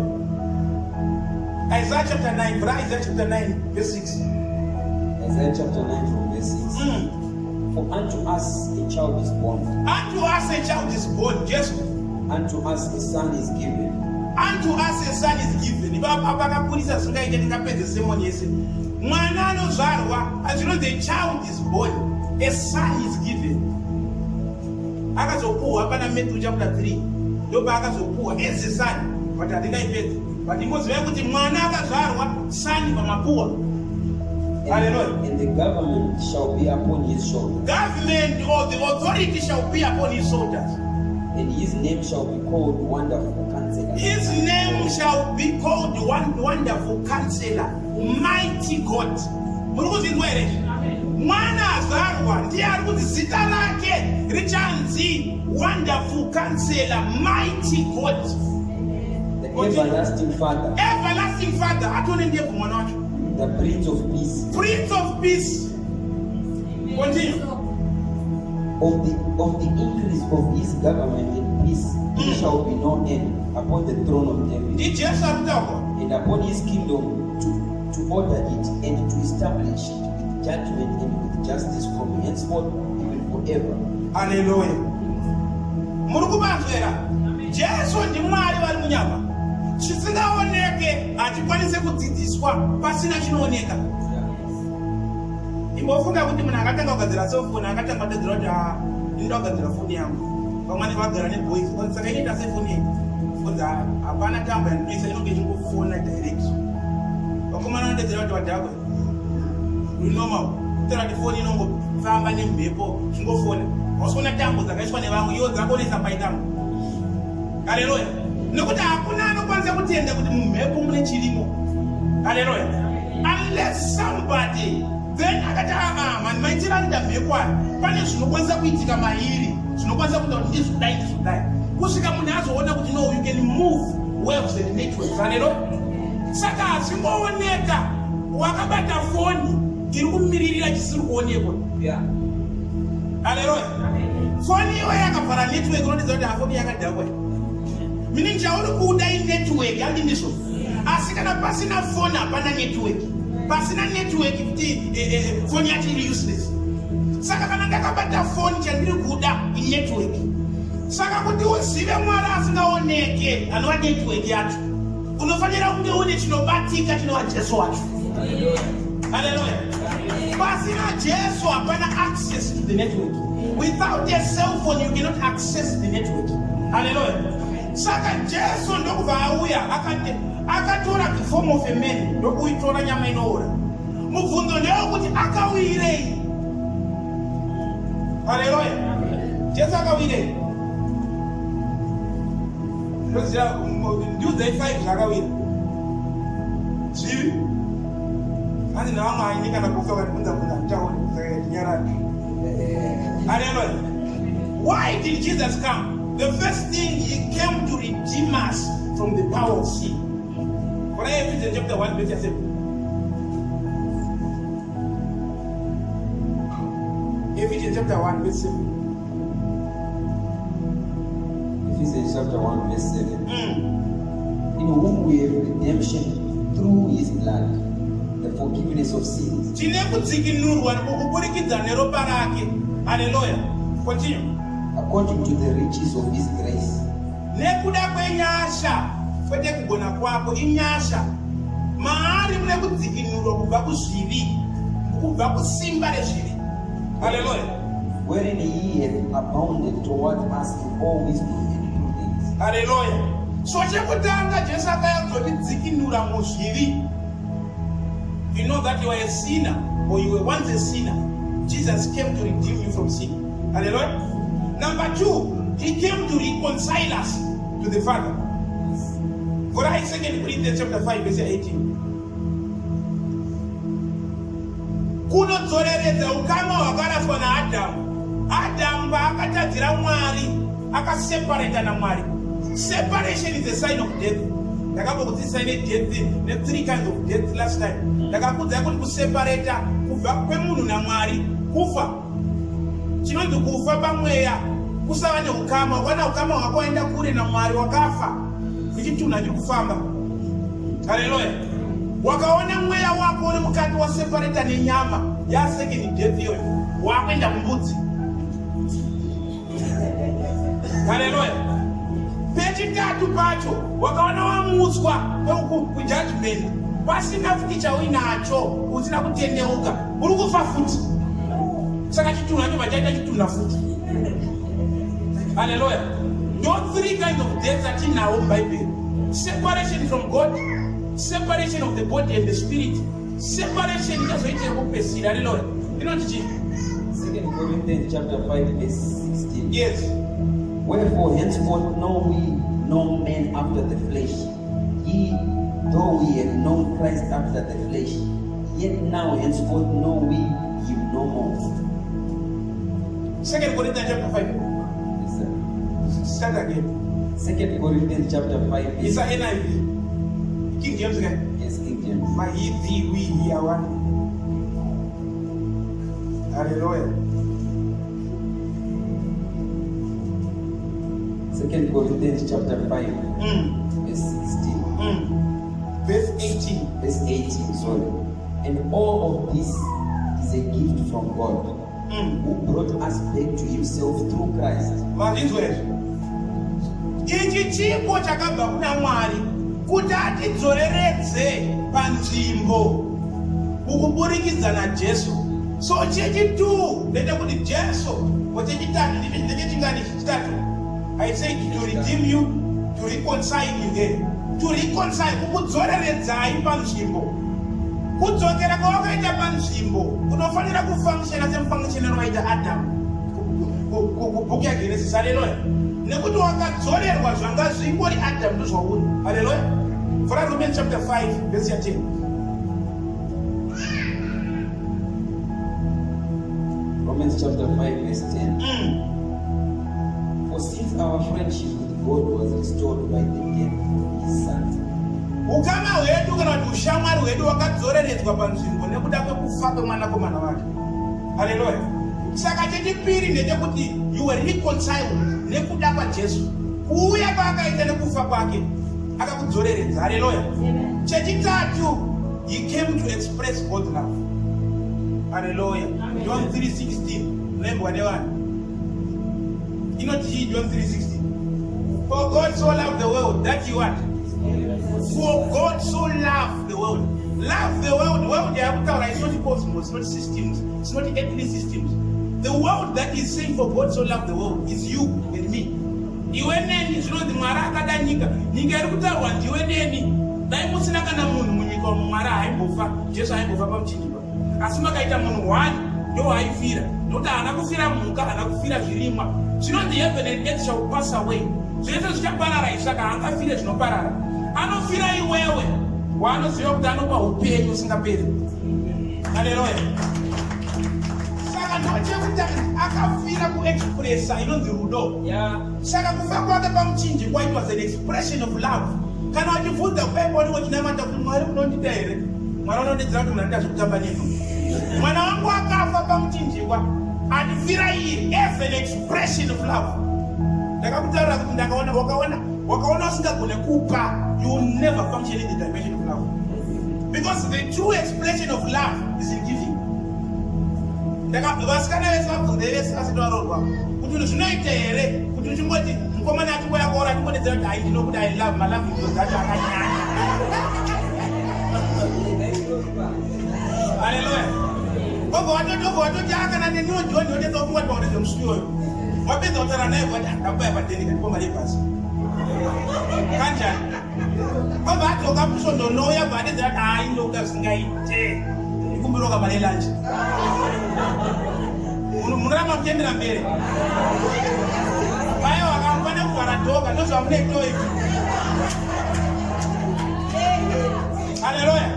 Isaiah chapter 9, Isaiah chapter 9 verse 6. Isaiah chapter 9 from verse 6. For unto us a child is born. Unto us a child is born, Jesus. Unto us a son is given. Unto us a son is given. Vakapurisa zvingaite ndingapedze semoni yese. Mwana anozvarwa, as you know, the child is born, a son is given. Akazopuwa pana Matthew chapter 3. Ndopa akazopuwa as a son. But handingaipedze. But ingoziva kuti mwana akazvarwa son pamapuwa. Hallelujah. And the government shall be upon his shoulders. Government or the authority shall be upon his shoulders. And his name shall be called Wonderful Counselor. His name shall be called Wonderful Counselor, Mighty God. Mwana azvarwa ndiye ari kuti zita rake richanzi Wonderful Counselor, Mighty God. The Everlasting Father. Everlasting Father. Atone ndiye mwana wacho. The Prince of Peace. Prince of Peace. Continue. Of the increase of his government and peace, there shall be no end upon the throne of David, and upon his kingdom to order it and to establish it with judgment and with justice from henceforth even forever. Hallelujah. Murukubazwera. Jesu ndi Mwari vari munyama. Chisingaoneke achikwanise kudzidziswa pasina chinooneka. Imbofunga kuti munhu akatanga kugadzira sofoni akatanga kugadzira kuti ndinoda kugadzira foni yangu. Vamwe vagara neboys. Saka inoita sefoni yangu. Kunzi hapana tambo yandinoisa inonge ichingofona direct. Vakomana vanodedzera kuti vadhakwe. Normal. Kutera kuti foni inongofamba nemhepo zvingofona. Wasona tambo dzakaiswa nevamwe iwo dzakonesa paitambo. Haleluya. Nekuti hakuna anokwanisa kutenda kuti mumhepo mune chirimo. Haleluya. Unless somebody then akati man maitira nda mhepo pane zvinokwanisa kuitika mairi zvinokwanisa kuita kuti ndizvodai kusvika munhu azoona kuti no, you can move waves and networks. Haleluya. Saka hazvingooneka wakabata foni iri kumiririra chisiri kuonekwa. Haleluya. Foni iwe yakavhara network unodedza kuti hafoni yakadhakwa. Meaning chauri kuda network handindizvo. Asi kana pasina foni hapana network. Pasina network kuti foni yacho iri useless. Saka kana ndakabata foni chandiri kuda network. Saka kuti uzive Mwari asingaoneke anova network yacho, unofanira kunge une chinobatika chinova Jesu wacho. Hallelujah. Pasina Jesu hapana access to the network. Without a cell phone you cannot access the network. Hallelujah. Saka Jesu ndokubva auya akatora the form of a man ndokuitora nyama inoora. Mubvunzo ndewekuti akawirei. Hallelujah. Jesu akawirei. Ndiudzai 5 zvakawira. Zvivi. Handi navamwe haini kana kufa vakabvunza tauri nyarari. Hallelujah. Why did Jesus come? The first thing, he came to redeem us from the power of sin. For Ephesians chapter 1 verse 7. Ephesians chapter 1 verse 7. Ephesians chapter 1 verse 7. In whom we have redemption through his blood, the forgiveness of sins. Hallelujah. Continue. According to the riches of his grace. Nekuda kwenyasha kwete kugona kwako inyasha maari mune kudzikinurwa kubva kuzvivi, kubva kusimba rezvivi. Hallelujah. Wherein he hath abounded toward us in all wisdom and prudence. Hallelujah. So chekutanga Jesu akayakudzikinura muzvivi. you know that you are a sinner, or you were once a sinner, Jesus came to redeem you from sin. Hallelujah. Number 2, he came to reconcile us to the Father. For I 2 Corinthians chapter 5 verse 18. Kunodzoreredza ukama hwakaraswa naAdamu. Adamu paakatadzira Mwari akaseparata naMwari. Separation is a sign of death. Ndakakudzidzisa death, the 3 kinds of death last time. Ndakakudzai kuti kuseparata kubva kwemunhu naMwari kufa. Chinonzi kufa pamweya kusava neukama. Ukana ukama hwako waenda kure naMwari wakafa. Ichitunha chikufamba. Hallelujah. Wakaona mweya wako uri mukati waseparata nenyama ya second death iyoyo wakuenda kumbudzi. Hallelujah. Pechitatu pacho wakaona wamutswa kujudgment pasina futi chauinacho usina kutendeuka uri kufa futi. Saka chitunha cho vachaita chitunha futi. Hallelujah. Those 3 kinds of death that in our Bible: separation from God, separation of the body and the spirit, separation just wait a opposite. Hallelujah. You know what? 2 Corinthians chapter 5 verse 16. Yes. Wherefore henceforth know we no man after the flesh. Ye, though we have known Christ after the flesh, yet now henceforth know we him no more. 2 Corinthians chapter 5. Yes, sir. Start again. 2 Corinthians chapter 5 verse It's a NIV. King James again. Yes, King James. My he, thee, we, he are one. Hallelujah. 2 Corinthians chapter 5 verse 16. Verse 18. Verse 18, sorry. And all of this is a gift from God, who brought us back to himself through Christ. Ichi chipo chakabva kuna Mwari kuti atidzoreredze panzvimbo kukuburikidza naJesu. So chechitu ndechekuti Jesu wechechitatu ndechechingani chechitatu. I said to redeem you, to reconcile you there. To reconcile, kukudzoreredzai panzvimbo. Kudzokera kwawakaita panzvimbo unofanira kufunctiona semufunctionero waita Adamu kubhuku yaGenesis. Hallelujah. Nekuti wakadzorerwa zvanga zvingori Adamu ndozvauri. Hallelujah. For Romans chapter 5 verse 10. Romans chapter 5 verse 10. For since our friendship with God was restored by the death of his son. Ukama hwedu kana kuti ushamwari hwedu wakadzoreredzwa panzvimbo nekuda kwekufa kwemwanakomana wake. Hallelujah. Saka chechipiri ndechekuti you were reconciled nekuda kwaJesu. Kuuya kwaakaita nekufa kwake akakudzoreredza. Hallelujah. Chechitatu, he came to express God's love. Hallelujah. John 3:16. Remember what they want. You know John 3:16. For God so loved the world that he what? For God so loved the world. Love the world. The world it's not cosmos, it's not systems, it's not earthly systems. The world that is saying for God so loved the world is you and me. Iwe neni zvinonzi Mwari akada nyika. Nyika iri kutarwa ndiwe neni. Dai musina kana munhu munyika Mwari haimbofa. Jesu haimbofa pamuchinjikwa. Asi makaita munhu wani ndio haifira. Ndokuti haana kufira mhuka, haana kufira zvirimwa. Zvinonzi heaven and earth shall pass away. Zvese zvichaparara isaka haangafire zvinoparara. Anofira iwewe waanoziva kuti anopa upenyu usingaperi. Haleluya. Saka ndochekuti akafira kuexpressa inonzi rudo. Saka kufa kwake pamuchinjikwa it was an expression of love. Kana wachibvunza kupaiponi wachinamata kuti Mwari unondida here, Mwari unondidzira kuti mnanda zvekutamba nenu. Mwana wangu akafa pamuchinjikwa andifira iri as an expression of love. Ndakakutaura kuti wakaona usingagone kupa, you will never function in the dimension of love. Because the true expression of love is in giving. Vasikana vese vabvunze vese vasati varoorwa kuti zvinoita here kuti uchingoti mukomana ati kwayakora tikodedzera kuti hai ndinokuti I love my love because that akanyanya. Hallelujah. Obva watoti akana neniwo John yotedza kufungwa kuti waonedze muswi iyoyo. Wapedza kutaura naye kuti ndakubaya pateni kuti poma lepasi. kanjani vabatoka kusondonoya vadedzati hai ndoka zvingaite ikumbiroka mane lanje munoramba muchiendera mberi vaya vakafane kugara dhoga ndozvamunetoiki. Haleluya.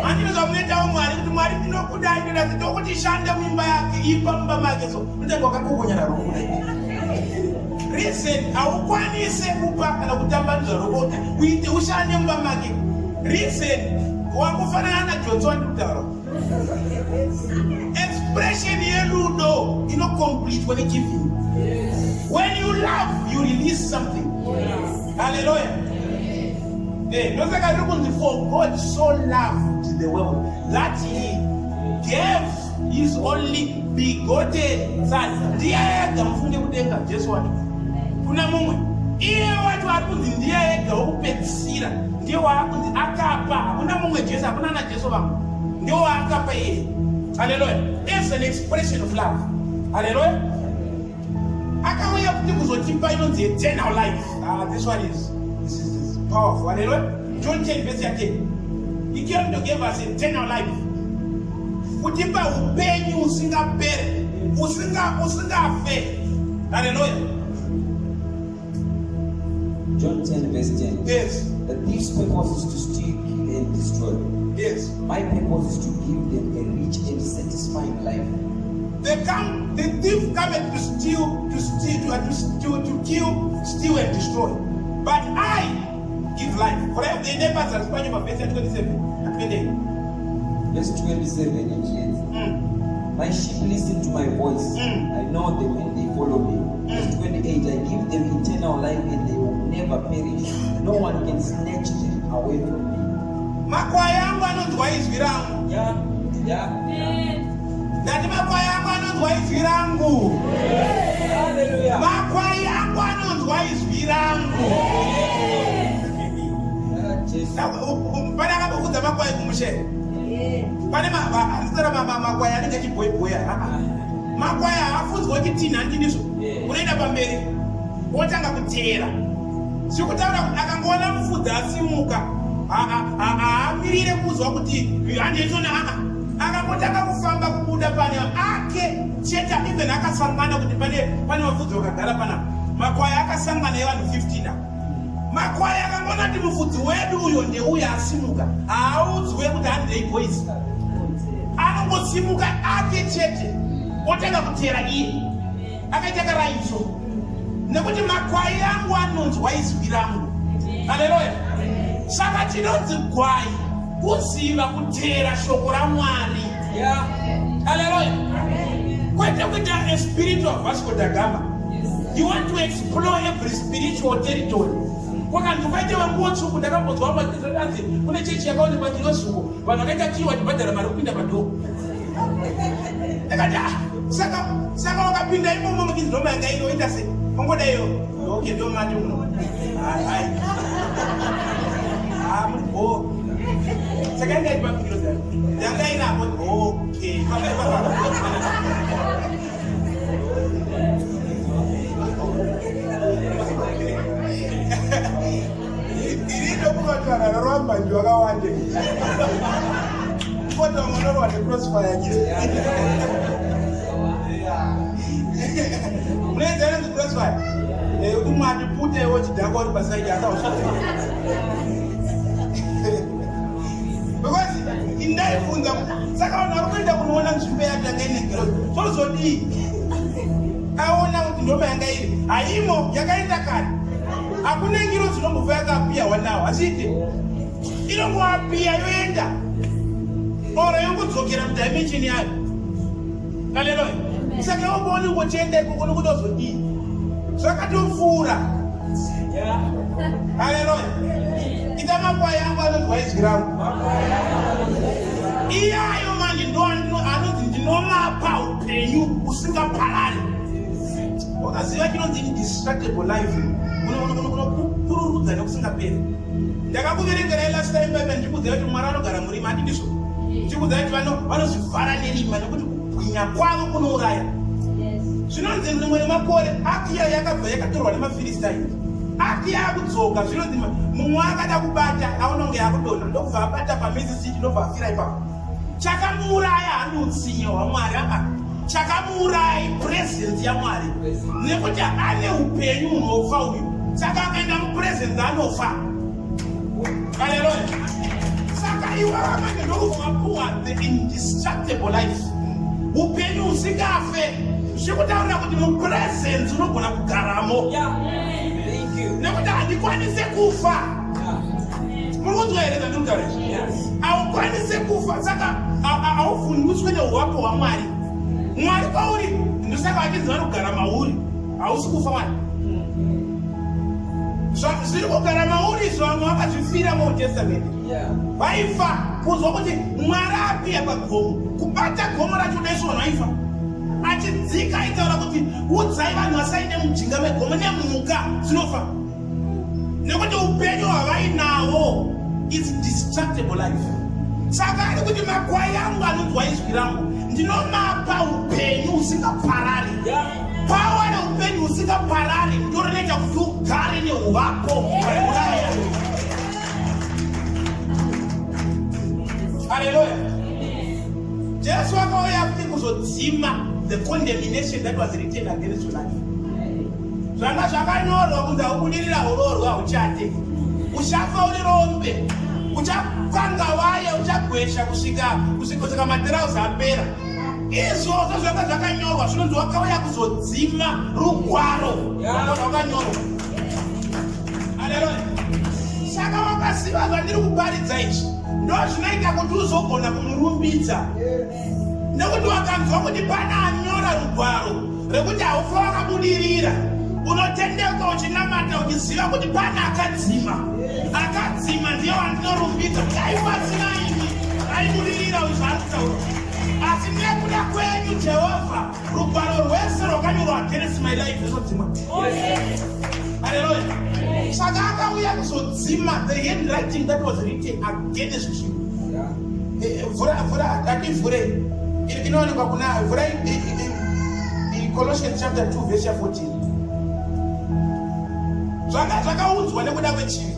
Andinozwa munetawo Mwari kuti Mwari ndinokudai ndoda kuti shande muimba yake ipa mumba make so ndengo akakugonyana rokudai. Reason haukwanise kupa kana kutambanudza robota uite ushande mumba make. Reason wakufanana na Johnson ndikutaura. Expression yerudo complete when you give you. When you love, you release something. Hallelujah. For God so loved the world that He gave His only begotten Son. Ndiye mfunge kudenga Jesu watu. Kuna mumwe. Iye watu wakunzi ndiye ukupetsira. Ndiye wakunzi akapa. Kuna mumwe Jesu, hakuna na Jesu wangu. Ndiye akapa yeye. Hallelujah. It's an expression of love. Hallelujah. Akawaya kuti kuzotipa inonzi eternal life. This one is powerful. Hallelujah. John 10 verse 10. He came to give us eternal life. Kutipa upenyu usingapere, usingafe. Hallelujah. John 10 verse 10. Yes. The thief's purpose is to steal, kill, and destroy. Yes. My purpose is to give them a rich and satisfying life. The thief cometh to steal, to kill, steal, and destroy. But I give life. For I have the neighbors as part of verse 27. Verse 27 it says, my sheep listen to my voice. I know them and they follow me. Verse 28, I give them eternal life and they will never perish. No one can snatch them away from me. Makwayangu anonzwa izwi rangu. Ndati makwayangu anonzwa izwi rangu. Makwayangu anonzwa izwi rangu. Pane akambokudza makwai kumushere. Pane makwai anenge achibhoibhoya. Makwai haafunzwa chitinha ndinizvo. Unoenda pamberi otanga kuteera. Sikutaura kuti akangoona mufudzi asimuka haamirire kuzwa kuti handizvona akangotanga kufamba kubuda pane ake chete even akasangana kuti pane mafudzi akagara panapa. Makwai akasangana evanhu 15 apa. Makwai akangoona kuti mufudzi wedu uyo ndeuyo asimuka haaudzwe kuti handei boys. Anongosimuka ake chete otanga kuteera iye. Akaita karaidzo nekuti makwai angu anonzwa izwi rangu. Haleluya. Saka tinonzi gwai kuziva kuteera shoko raMwari. Haleluya. Kwete kuita a spirit of Vasco da Gama. You want to explore every spiritual territory. Wakanti ukaite wanguo tsuku ndakambodzwa madzizodanzi kune chechi yakaonekwa ndinosuko vanhu vakaita kiwa tibhadhara mari kupinda padoko. Ndakati saka wakapinda imomo mukizinoma yanga inoita sei ongoda iyo okay ndo manje muno hai muri bo saka yanga ipapiro dzaro yanga inapo okay irindo kukatana roramba ndio wakawande kota monoro wa crossfire yake. Mwenye zene zu crossfire. Umati pute wochi dako ni basaidi hata ushate. Because indai funza saka unakwenda kuona nzumbe yake ngene kilo. So di. Aona kuti ndoma yanga iri. Aimo yakaenda kale. Hakuna ngiro zinomuveka pia wanao. Asite. Ilo pia yoenda. Ora yokudzokera mudimension yayo. Haleluya. Saka ubone ngochende kukono kutozodii. Zvakatofura. Haleluya. Ita makwai yangu anonzwa izwi rangu. Iyayo manje ndo anonzi ndinomapa upenyu usingaparari. Ukaziva chinonzi indestructible life. Unopururudza nekusingaperi. Ndakakuverengera last time Bible ndikudziva kuti Mwari anogara murima handindizvo. Ndikudziva kuti vanozvivhara nerima nekuti kubwinya kwavo kunouraya. Zvinonzi mumwe nemakore Akiya yakabva yakatorwa nemaFilistia. ati yakudzoka zvinonzi mumwe akada kubata aunonge yakudonha ndobva abata pamesisiti ndobva afira ipapo. Chakamuuraya handi utsinyo hwaMwari chakamuuraya ipresence yaMwari nekuti ane upenyu hunofa uyu. Saka akaenda mupresence anofa. Haleluya. Saka iwe vamene ndokuvapuwa the indestructible life, upenyu husingafe. Zvikutaura kuti mupresence unogona kugaramo. Nekuti handikwanise kufa. Murikunzwa here zvandikutaura izvi? Haukwanise kufa, saka hauvhundutswe neuwapo hwaMwari. Mwari kwauri ndosaka achinzi vanogara mauri, hausi kufa Mwari. Zviri kugara mauri izvo vamwe vakazvifira muOld Testament. Vaifa kuzwa kuti Mwari apiya pagomo, kubata gomo racho nesuwo vaifa. Achidzika aitaura kuti udzai vanhu vasainde mujinga megomo nemhuka dzinofa. Nekuti upenyu hwavainahwo is destructible life. Saka ari kuti makwai angu anonzwa izwi rangu ndinomapa upenyu husingaparari. Pawa neupenyu husingaparari ndorinoita kuti ugare neuvapo hwaimuraya. Haleluya. Jesu akauya kuti kuzodzima the condemnation that was written against your life. Zvanga zvakanyorwa kunzi haubudirira urorwa hauchate, uchafa uri rombe, uchapanga waya, uchagwesha kusvika matirauzi apera. Izvozvo zvanga zvakanyorwa zvinonzi wakauya kuzodzima rugwaro rwakanyorwa. Haleluya. Saka wakaziva zvandiri kuparidza izvi ndo zvinoita kuti uzogona kumurumbidza. Nekuti wakanzwa kuti pana anyora rugwaro rekuti haufa wakabudirira, unotendeka uchinamata uchiziva kuti pana akadzima. Akadzima ndiye wandinorumbidza kuti aipasina ini aibudirira uzvarikutaura. Asi nekuda kwenyu Jehovha rugwaro rwese rwakanyorwa against my life runodzimwa. Haleluya. Saka akauya kuzodzima the handwriting that was written against you. Vura ndandivhurei. Inoonekwa kuna vhurai Colossians chapter 2 verse 14. Zvakaudzwa nekuda kwechivi.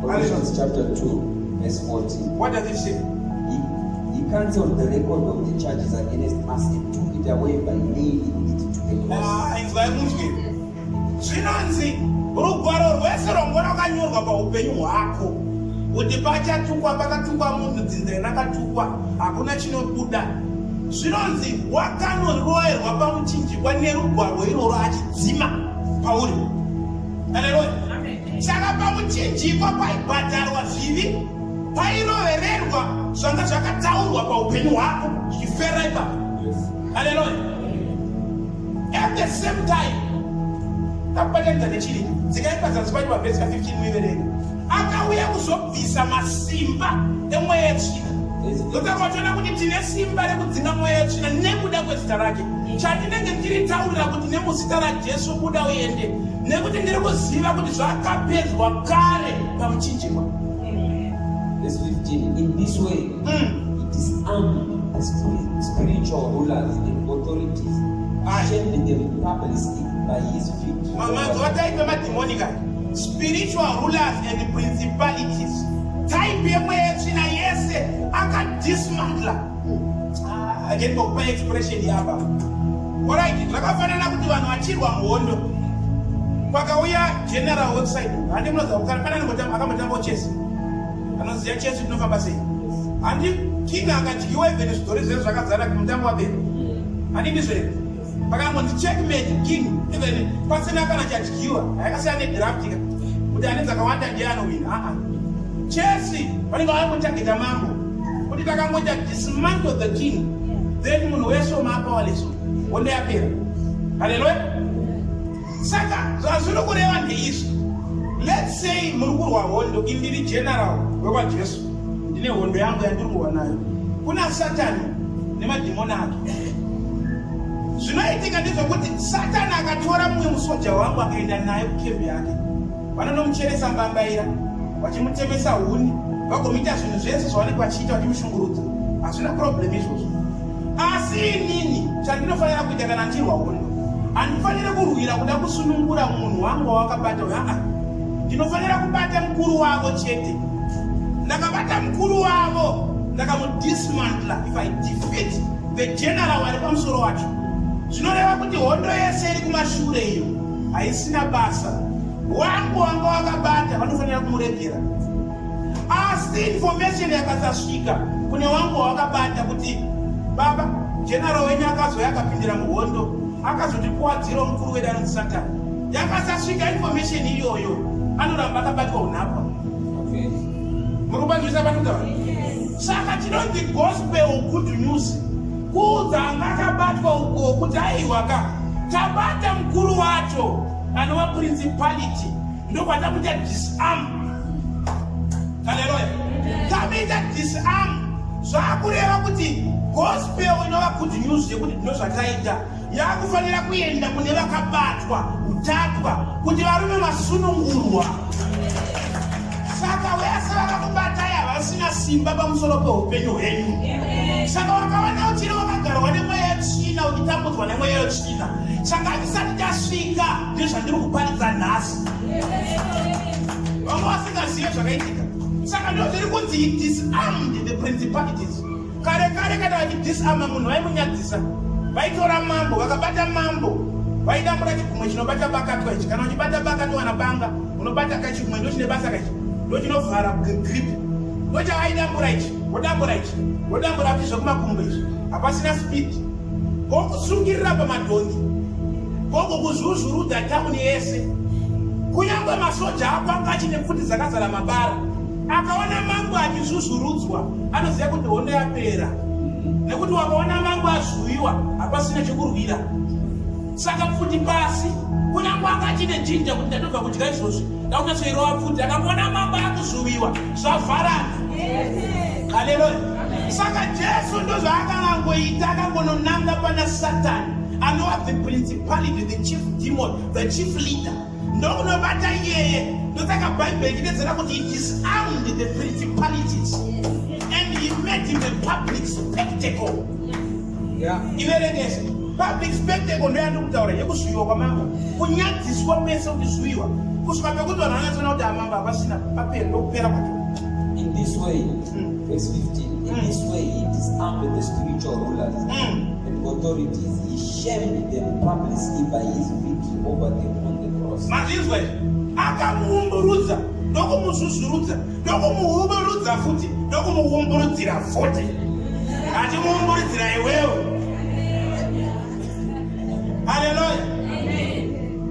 Colossians chapter 2 verse 14. What does it say? He cancelled the record of the charges against us and took it away by nailing it to the cross. Inzwai munzwi. Zvinonzi rugwaro rwese rwanga rwakanyorwa paupenyu hwako kuti pachatukwa pakatukwa munhu, dzinza rakatukwa, hakuna chinobuda. Zvinonzi wakanoroerwa pamuchinjikwa nerugwaro iroro achidzima pauri. Haleluya. Saka pamuchinjikwa paibhadharwa zvivi, pairovererwa zvanga zvakataurwa paupenyu hwako zvichifera ipapo. Haleluya. At the same time, takubatanidza nechiri dzikaipa zanzi pacho pavhesi ka15 muiverere, akauya kuzobvisa masimba emweya yetsvina. Ndotakatoona kuti tine simba rekudzinga mweya yetsvina nekuda kwezita rake. Chandinenge ndiri-taurira kuti nemuzita raJesu buda uende, nekuti ndiri kuziva kuti zvakapedzwa kare pamuchinjikwa. Verse 15. In this way, it disarmed the spiritual rulers and authorities, shaming them publicly by his feet. Spiritual rulers and principalities. Type yemweya yetsvina yese akadismantla. Again, kwa expression yapa. Alright, zvakafanana kuti vanhu vachirwa muhondo. Pakauya general outside, handi munoziva kana akambotambawo chesi. Anoziva chesi tinofamba sei. Handi king akadyiwa even zvidhori zvezvo zvakadzara kumutambo wapera. Handi ndizvo here. Pakangonzi checkmate king even pasina kana chadyiwa. Yakasiyana nedrafting kuti ane dzakawanda ndiye anowina. Chesi vanenge vakambotargeta mambo kuti takangoita dismantle the king, then munhu wese womapawaleso hondo yapera. Haleluya. Saka zvazviri kureva ndeizvi. Let's say muri kurwa hondo, indiri general wekwaJesu, ndine hondo yangu yandiri kurwa nayo. Kuna Satani nemadhimoni ake. Zvinoitika ndezvokuti Satani akatora mumwe musoja wangu akaenda naye kukembi yake. Vanonomucheresa mbambaira, vachimutemesa huni, vagomuita zvinhu zvese zvavanenge vachiita vachimushungurudza. Hazvina problem izvozvo. Asi inini chandinofanira kuita kana ndirwa hondo, Andifanira kurwira kuda kusunungura munhu wangu wakabata haa. Ndinofanira kubata mkuru wavo chete. Ndakabata mkuru wavo, ndakamudismantla. If I defeat the general wari pamusoro wacho, zvinoreva kuti hondo yese iri kumashure iyo haisina basa. Wangu wanga wakabata vanofanira kumuregera. Asi information yakasasvika kune wangu wakabata kuti baba general wenyu akazouya akapindira muhondo akazotikuwadzira mukuru wedu anonzi Satani. Yakasasvika information iyoyo anoramba akabatwa unhapwa. Murubanzwisa vanutaura. Saka tinonzi gospel good news. Kuudza anga akabatwa uko kuti aiwaka tabata mukuru wacho anova principality ndokwatamuita disarm. Haleluya. Tamuita disarm. Zvakureva kuti gospel inova good news yekuti ndozvataita yakufanira kuenda kune vakabatwa utatwa kuti varume masunungurwa. Saka vese vakakubatai havasina simba pamusoro peupenyu hwenyu. Saka wakaona kuti wakagarwa nemweya yetsvina uchitambudzwa nemweya yetsvina. Saka tisati tasvika ndezvandiri kuparidza nhasi. Vamwe vasingazive zvakaitika. Saka ndozviri kunzi disarmed the principalities. Kare kana vachidisarma munhu vaimunyadzisa. Vaitora mambo, vakabata mambo. Vaidambura chigumwe chinobata bakatwa ichi. Kana uchibata bakatwa wanabanga, unobata kachigumwe ndochine basa kachi. Ndochinovhara grip. Ndochavaidambura ichi, wodambura ichi. Wodambura kuti zvokumakumbo ichi. Hapasina speed. Kokusungirira pamadhongi. Kokukuzvuzvurudza tauni yese. Kunyangwe masoja apanga achine pfuti dzakazara mabara. Akaona mangu achizvuzvurudzwa, anoziva kuti hondo yapera. Nekuti wakaona mangu azvuyiwa, hapasina chekurwira. Saka pfuti pasi, kunyangwe anga achine jinja kuti ndatobva kudya izvozvi. Ndakunatsoirova pfuti, akaona mangu akuzvuyiwa, zvavharana. Haleluya. Saka Jesu ndozvaakangoita akangononanga pana Satani. Anova the principality, the chief demon, the chief leader. Ndokunobata iyeye. Ndosaka Bible inedetsera kuti he disarmed the principalities and he made him a public spectacle. Iverengese. Public spectacle ndoyandikutaura yekuzviyiwa kwamambo. Kunyadziswa pese ukizviyiwa. Kusvika pekuti vanhu vanyatsona kuti amambo hapasina papera ndokupera kwacho. In this way, verse 15, in this way he disarmed the spiritual rulers and authorities. He shamed them publicly by his victory over them on the cross. Mazvizwa akamuumburudza, ndokumuzvuzvurudza, ndokumuumburudza futi, ndokumuumburudzira futi. Achimuumburudzira iwewe. Haleluya.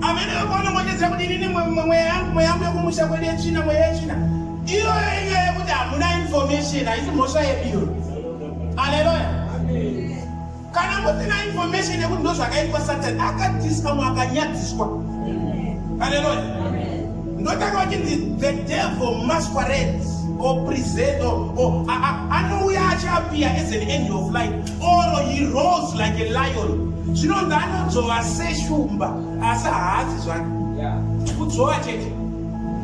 Amene ukono mwacheza kuti nini mweya yangu yokumusha kwedu yechina mweya yechina. Iyo yenye yekuti hamuna information, haisi mhosva yedu. Haleluya. Kana musina information yekuti ndozvakaitwa Satani, akadisarmwa akanyadziswa. Haleluya. Ndotaka vachinzi the devil masquerades or present or anouya achiappear as an angel of light or he rose like a lion. Zvinonzi anodzova seshumba asi haasi zvake. Kudzova chete.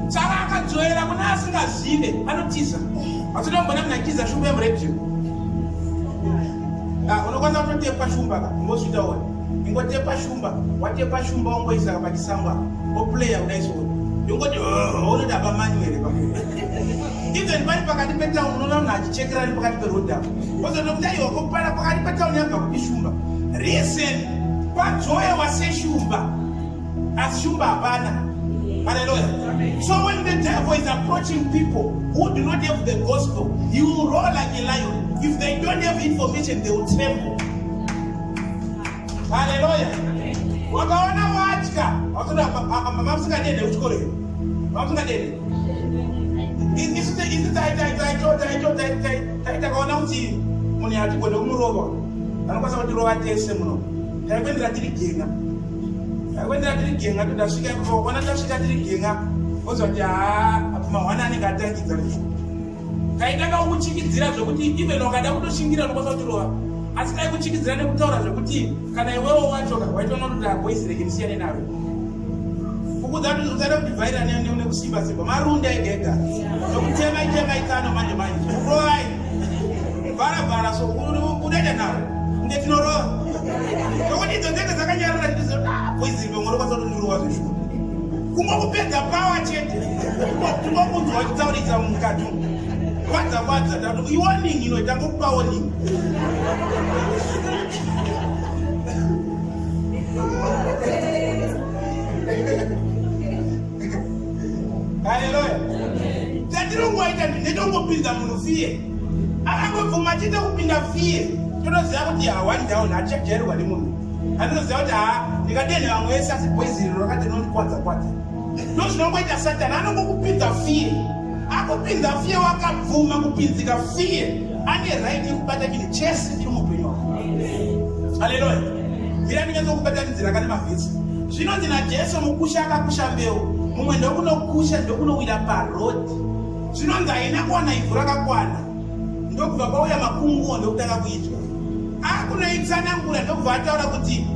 Saka akadzorera kuna asingazive anotiza. Asi ndombona muna tiza shumba yemuredhiyo. Unokwanisa kutotepa shumba ka, ingosvita wona. Ingotepa shumba, watepa shumba wongoisa pachisamba. Oplaya udaisona. Ndingoti unoda pamanuele pamwe. Even pari pakati petown unoona munhu achichekera ari pakati perodha. Wozotokuti aiwa kopara pakati petown yabva kuti shumba. Reason padzoyewa seshumba asi shumba hapana. Hallelujah. So when the devil is approaching people who do not have the gospel, he will roar like a lion. If they don't have information, they will tremble. Hallelujah. Wakaona watya watoda mamusingadende kuchikoro iyo mamusingadende isi taitakaona kuti munhu yatigone kumurova anokwanisa kutirova tese muno taikwendera tiri genga todasvika ona tasvika tiri genga oziva kuti mahwana anenge atangidza taitaka kuchikidzira zvokuti even wakada kutoshingira unokwanisa kutirova asi dai kuchikidzira nekutaura zvokuti kana iwewo wachoka waitoona kuti aboisi rege musiyane naro kukudza kuti usada kudivhaira nekusimba simba marunda egega nokutema itema itano manje kurovai bharabhara so udaita naro nde tinorova nokuti idzo dzenge dzakanyarara poison bengoro kwato ndiro wazvisho kumwe kupedza power chete kumwe kunzwa kutaurisa mukati kwadza tatu iwarning inoita ngokupa warning haleluya tatirongwaita ndetongopinza munhu fiye akangobvuma chite kupinda fiye tonoziva kuti one down hachajairwa nemunhu handinoziva kuti ndingadene vamwe vese asi poiziro rakati rinondikwadza ndo zvinongoita satani anongokupinza fiye akupinza fiye wakabvuma kupinzika fiye ane right yekubata chinhu chese chiri muupenyu wako haleluya ira ndinyatsokubatanisira kane mavhesi zvinonzi najesu mukusha akakusha mbeu mumwe ndokunokusha ndokunowira parodi zvinonzi haina kuwana ivhu rakakwana ndokubva pauya makunguo ndokutanga kuitwa akunoitsanangura ndokubva ataura kuti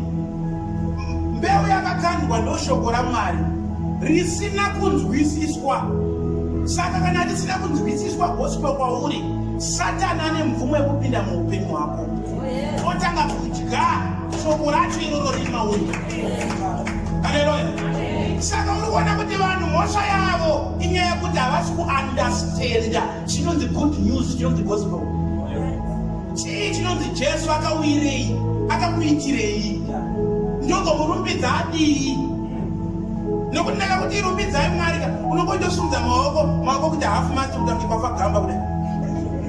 mbeu yakakandwa ndoshoko ramwari risina kunzwisiswa saka kana hatisina kunzwisiswa gospel kwauri satani ane mvumo yekupinda muupenyu hwako otanga kudya shoko racho iroro riri mauri haleluya saka uri kuona kuti vanhu mhosva yavo inyaya yekuti havasi kuandastenda chinonzi good news chinonzi gospel chii chinonzi jesu akawirei akakuitirei ndogomurumbidza adii nokuti ndakakuti irumbidzai mwarika unongoitosumudza maoko kuti hafu masti kutange kwafa gamba kudai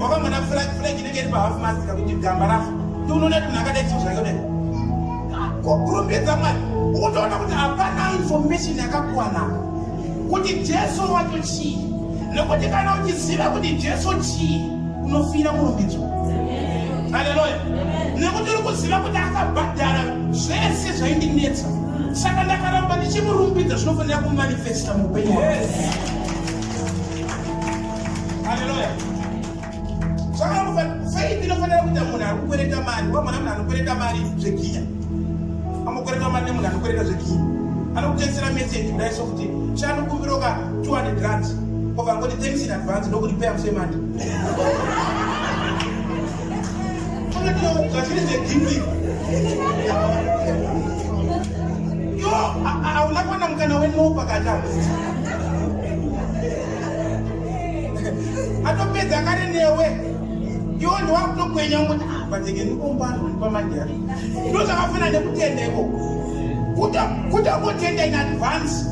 wakamona flag inenge iri pahafu masti kakuti gamba rafa ndiunoona kuti munhu akadai chizvaika kudai kurumbidza mwari ukutoona kuti hapana information yakakwana kuti jesu wacho chii nokuti kana uchiziva kuti jesu chii unofira murumbidzo haleluya nekuti uri kuziva kuti akabhadhara zvese zvaindinetsa saka ndakaramba ndichimurumbidza zvinofanira kumanifesta muupenyu hwako haleluya saka faith inofanira kuita munhu ari kukwereta mari wamwana munhu anokwereta mari zvegiya amokwereta mari nemunhu anokwereta zvegiya anokutengesera meseji kudai sokuti chandokumbiroka 200 rands ovangoti thanks in advance ndokuripeya musemandi zvachiri zvegimbi hauna kuwana mukana wenoo pakati apo atopedza kare newe iwo ndowakutokwenya kuti patenge ndikombano ndipamajari ndo zvakafana nekutendeko kutangotenda in advance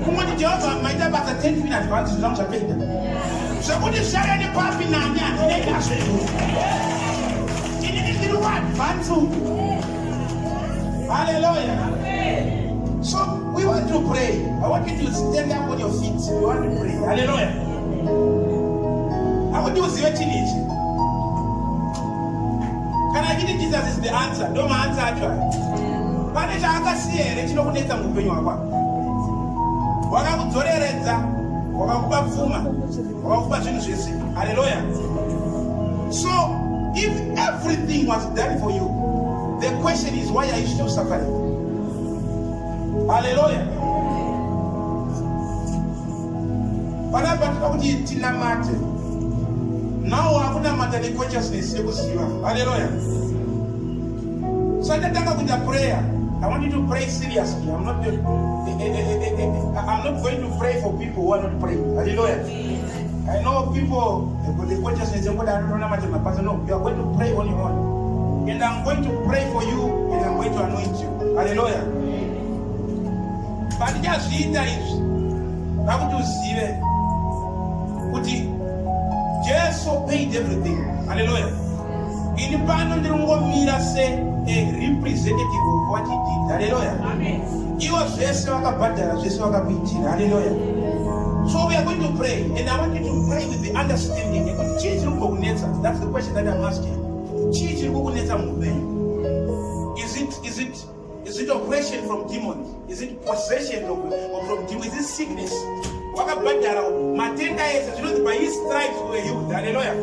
kumwe kuti jehovha maita basa 10 in advance zvangu zvapeda zvekuti zvaya nepapi nani handinendazvo inini ndiri kuadvance hallelujah. So we want to pray. I want you to stand up on your feet. We want to pray. Hallelujah. I want you to see what you need. Can I give you Jesus is the answer? Don't answer actually. Pane chakasiere chinokunetsa muupenyu hwako. Wakakudzoreredza, wakakupa pfuma, wakakupa zvinhu zvese. Hallelujah. So if everything was done for you, the question is, why are you still suffering? Hallelujah. Panapa tinokuti tinamate. Now hakunamata neconsciousness yekuziva. Hallelujah. So ndatanga kuita prayer. I want you to pray seriously. I'm not going to pray for people who are not praying. Hallelujah. I know people with the consciousness of God, I don't know much of my pastor. No, you are going to pray on your own. And I'm going to pray for you and I'm going to anoint you. Hallelujah. But just read that kuti Jesus paid everything. Hallelujah. In pano ndirungomira se a representative of what he did. Hallelujah. Amen. Iwo zvese wakabhadhara zvese wakakuitira. Hallelujah. So we are going to pray, and I want you to pray with the understanding. That's the question that I'm asking. Is it oppression from demons? Is it possession from demons? Is it sickness? Matenda is, you know, by his stripes we were healed. Hallelujah.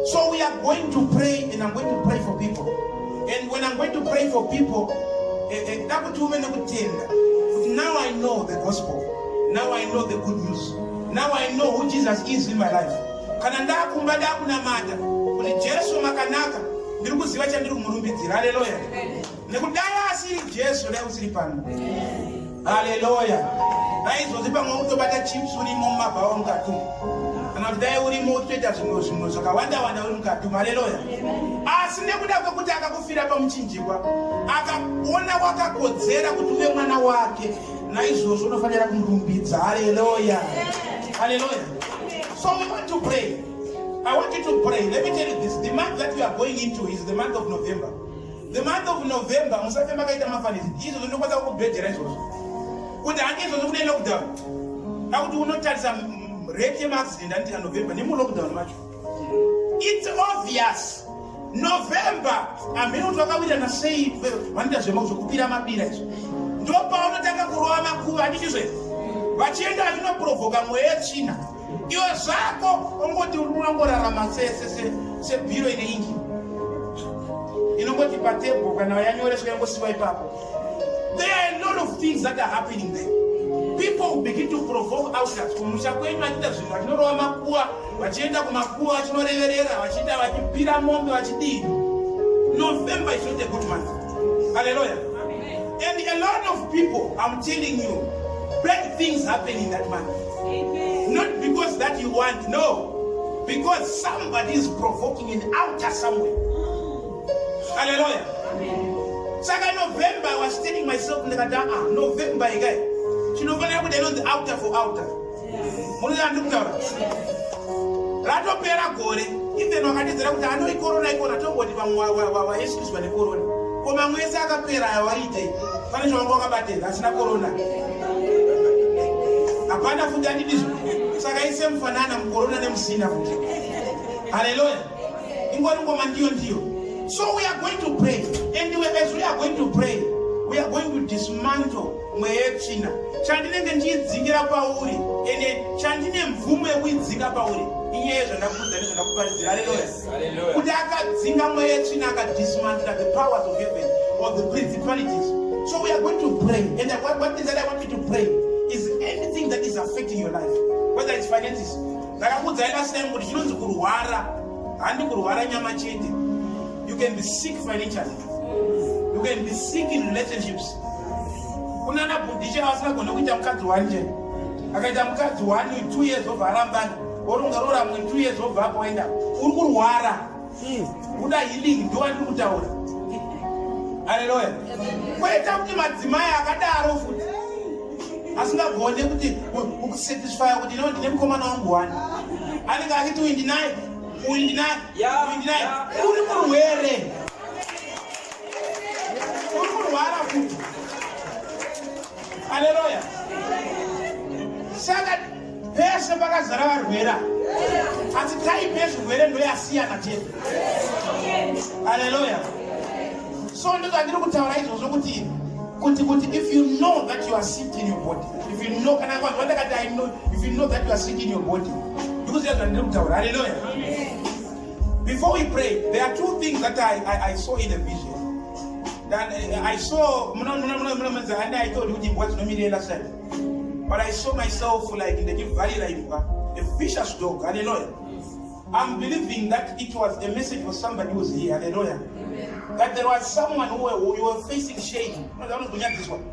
So we are going to pray, and I'm going to pray for people. And when I'm going to pray for people, now I know the gospel. Now I know the good news. Now I know who Jesus is in my life. Kananda kumbada kuna mata. Kuli Jesu zvakanaka ndiri kuziva chandiri kumurumbidzira. Haleluya. Nekudai asiri Jesu dai usiri pano. Haleluya. Naizvozvi pamwe utobata chips urimo mumabhawa mukati kana kuti dai urimo utoita zvimwe zvakawanda uri mukati. Haleluya. Asi nekuda kwekuti akakufira pamuchinjikwa akaona wakakodzera kuti uve mwana wake, naizvozvo unofanira kumurumbidza. Haleluya. Haleluya. So we want to pray. I want you to pray. Let me tell you this. The month that we are going into is the month of November. The month of November, musafemba kaita mafanisi. Izvo zvinokwanisa kukubhedhera izvozvo. Kuti hange izvozvo kune lockdown. Akuti unotarisa rate yemaaccident andika November nemu lockdown macho. It's obvious. November, ameno wakawirana sei vanoita zvekupira mabira izvo. Ndipo paunotanga kurova makuva andizvo. Vachienda zvinoprovoka mweya yetsvina. Iwe zvako ungoti unongorarama sebhiro ine ingi. Inongoti patebho kana yanyoreswa yangosiwa ipapo. There are a lot of things that are happening there. People begin to provoke outsiders. Kumusha kwenyu vachita zvinhu vachinorova makuva, vachienda kumakuva vachinoreverera, vachiita vachipira mombe vachidii. November is not a good month. Hallelujah. And a lot of people, I'm telling you, bad things happen in that month. Amen. Not because that you want, no. Because somebody is provoking an outer somewhere. Hallelujah. Amen. So November, I was telling myself, November, guy. You know, when I put on the outer for outer. Rato pera gore, even wakatizira kuti ano ikorona ikona tongoti vamwe excuse ne corona. Koma mwese akapera yawaite. Pane zvangu wakabatira asina corona. Apana futi andizvo. Saka ise mfanana mukorona nemusina futi. Hallelujah. Ingori ngoma ndiyo. So we are going to pray. And as we are going to pray, we are going to dismantle mweya China. Chandinenge ndichidzingira pauri ene chandine mvumo yekuidzinga pauri inyaya zvandakudza nezvandakuparidzira. Haleluya. Kuti akadzinga mweya China akadismantle the powers of heaven or the principalities. So we are going to pray. And what is that I want you to pray is anything that is affecting your life, whether it's finances. Ndakakudza last time kuti chinonzi kurwara, handi kurwara nyama chete. You can be sick financially. You can be sick in relationships. Kunana budisha wasingagona kuita mukadzi wanje. Akaita mukadzi wani 2 years over arambana. Orungarora mwe 2 years over hapo enda. Uri kurwara. Uda healing ndo andiri kutaura. Hallelujah. Kweta kuti madzimai akadaro futi. Asingagone kuti ukusatisfy kuti ndine mukomana wangu wani. Anenge akiti uindinaye. Uri kurwere. Uri kurwara futi. Hallelujah. Saka pese pakazara varwera. Asi taipe zvirwere ndo yasiyana chete. Hallelujah. So ndiko andiri kutaura izvozvo kuti if you know that you are sick in your body, if you know kana kwanda kati I know, if you know that you are sick in your body, ndiko zviya zvandiri kutaura. Hallelujah. Before we pray, there are two things that I saw in a vision. That I saw, I told you what's no meaning last time. But I saw myself like in the valley like a vicious dog. Hallelujah. I'm believing that it was a message for somebody who was here. Hallelujah. That there was someone who you were facing shame. I don't know this one.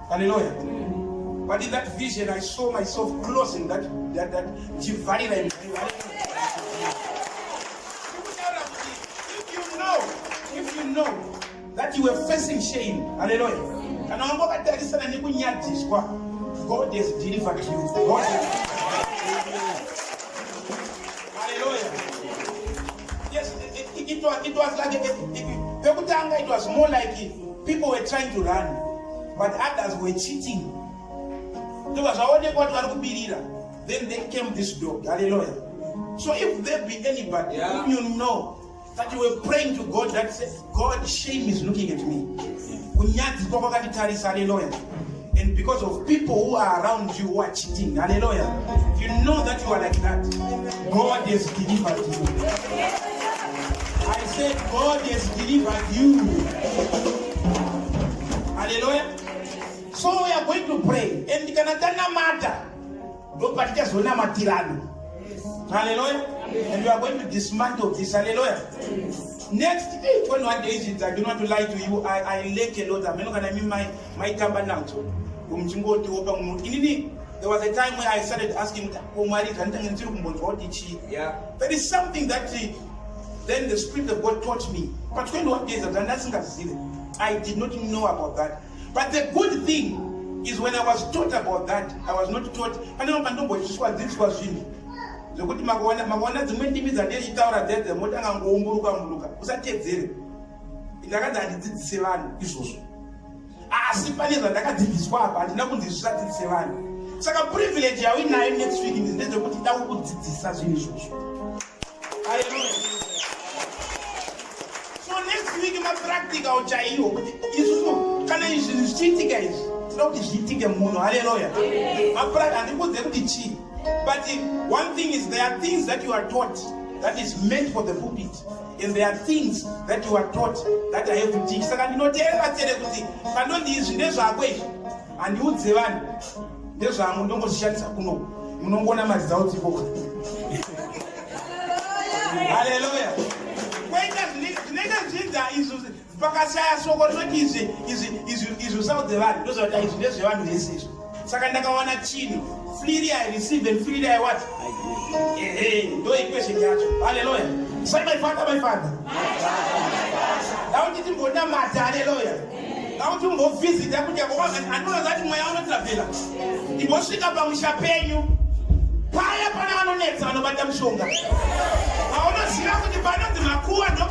Hallelujah. But in that vision, I saw myself closing that valley like. If you know that you were facing shame, hallelujah, and I'm going to tell you, God has delivered you. God has hallelujah. Yes, it was like it was more like people were trying to run, but others were cheating. There was only what then they came this dog. Hallelujah. So if there be anybody whom you know that you were praying to God that says, God, shame is looking at me. Hallelujah. And because of people who are around you who are cheating, hallelujah. If you know that you are like that, God has delivered you. I said, God has delivered you. Hallelujah. So we are going to pray. And you cannot matter. Hallelujah. And you are going to dismantle this. Hallelujah. Next 21 days, I do not want to lie to you. I lack a lot. I'm not going to mean my tabernacle. There was a time where I started asking, there is something that then the Spirit of God taught me. But 21 days, I did not know about that. But the good thing is when I was taught about that, I was not taught. This was really. Zokuti magona dzimwe ndimi dzandechitaura dzedze motanga ngoumburuka usatedzere ndakadza ndidzidzise vanhu izvozvo asi pane zvandakadzidziswa apa handina kunzwisisa dzidzise vanhu saka privilege yawinayo next week ndezvekuti da kukudzidzisa zvinhu izvozvo. Hallelujah. So next week mapractical chaiwo kuti isusu kana izvi zvichiitika izvi tinoda kuti zviitike munhu. Hallelujah. Handikudze kuti chii. But one thing is there are things that you are taught that is meant for the pulpit, and there are things that you are taught that I have to teach. Saka ndinoteerera tsere kuti pandoti izvi ndezvako izvi handiudze vanhu ndezvangu ndongozvishandisa kuno munongona madzidza utsipoka. Haleluya. Kwaita zvinenge zvidza izvo pakashaya soko rinoti izvi usaudze vanhu ndozvati izvi ndezvevanhu vese izvo. Saka ndakawana chino freely I receive and freely I what? Do equation yacho. Hallelujah. Say my father. Now did you go down my hallelujah. Now to move visit that and know that my own traveler. It was sick up on Champagne. Paya Panano next, I know about them shoulder. I want to see how the banana, the Makua, no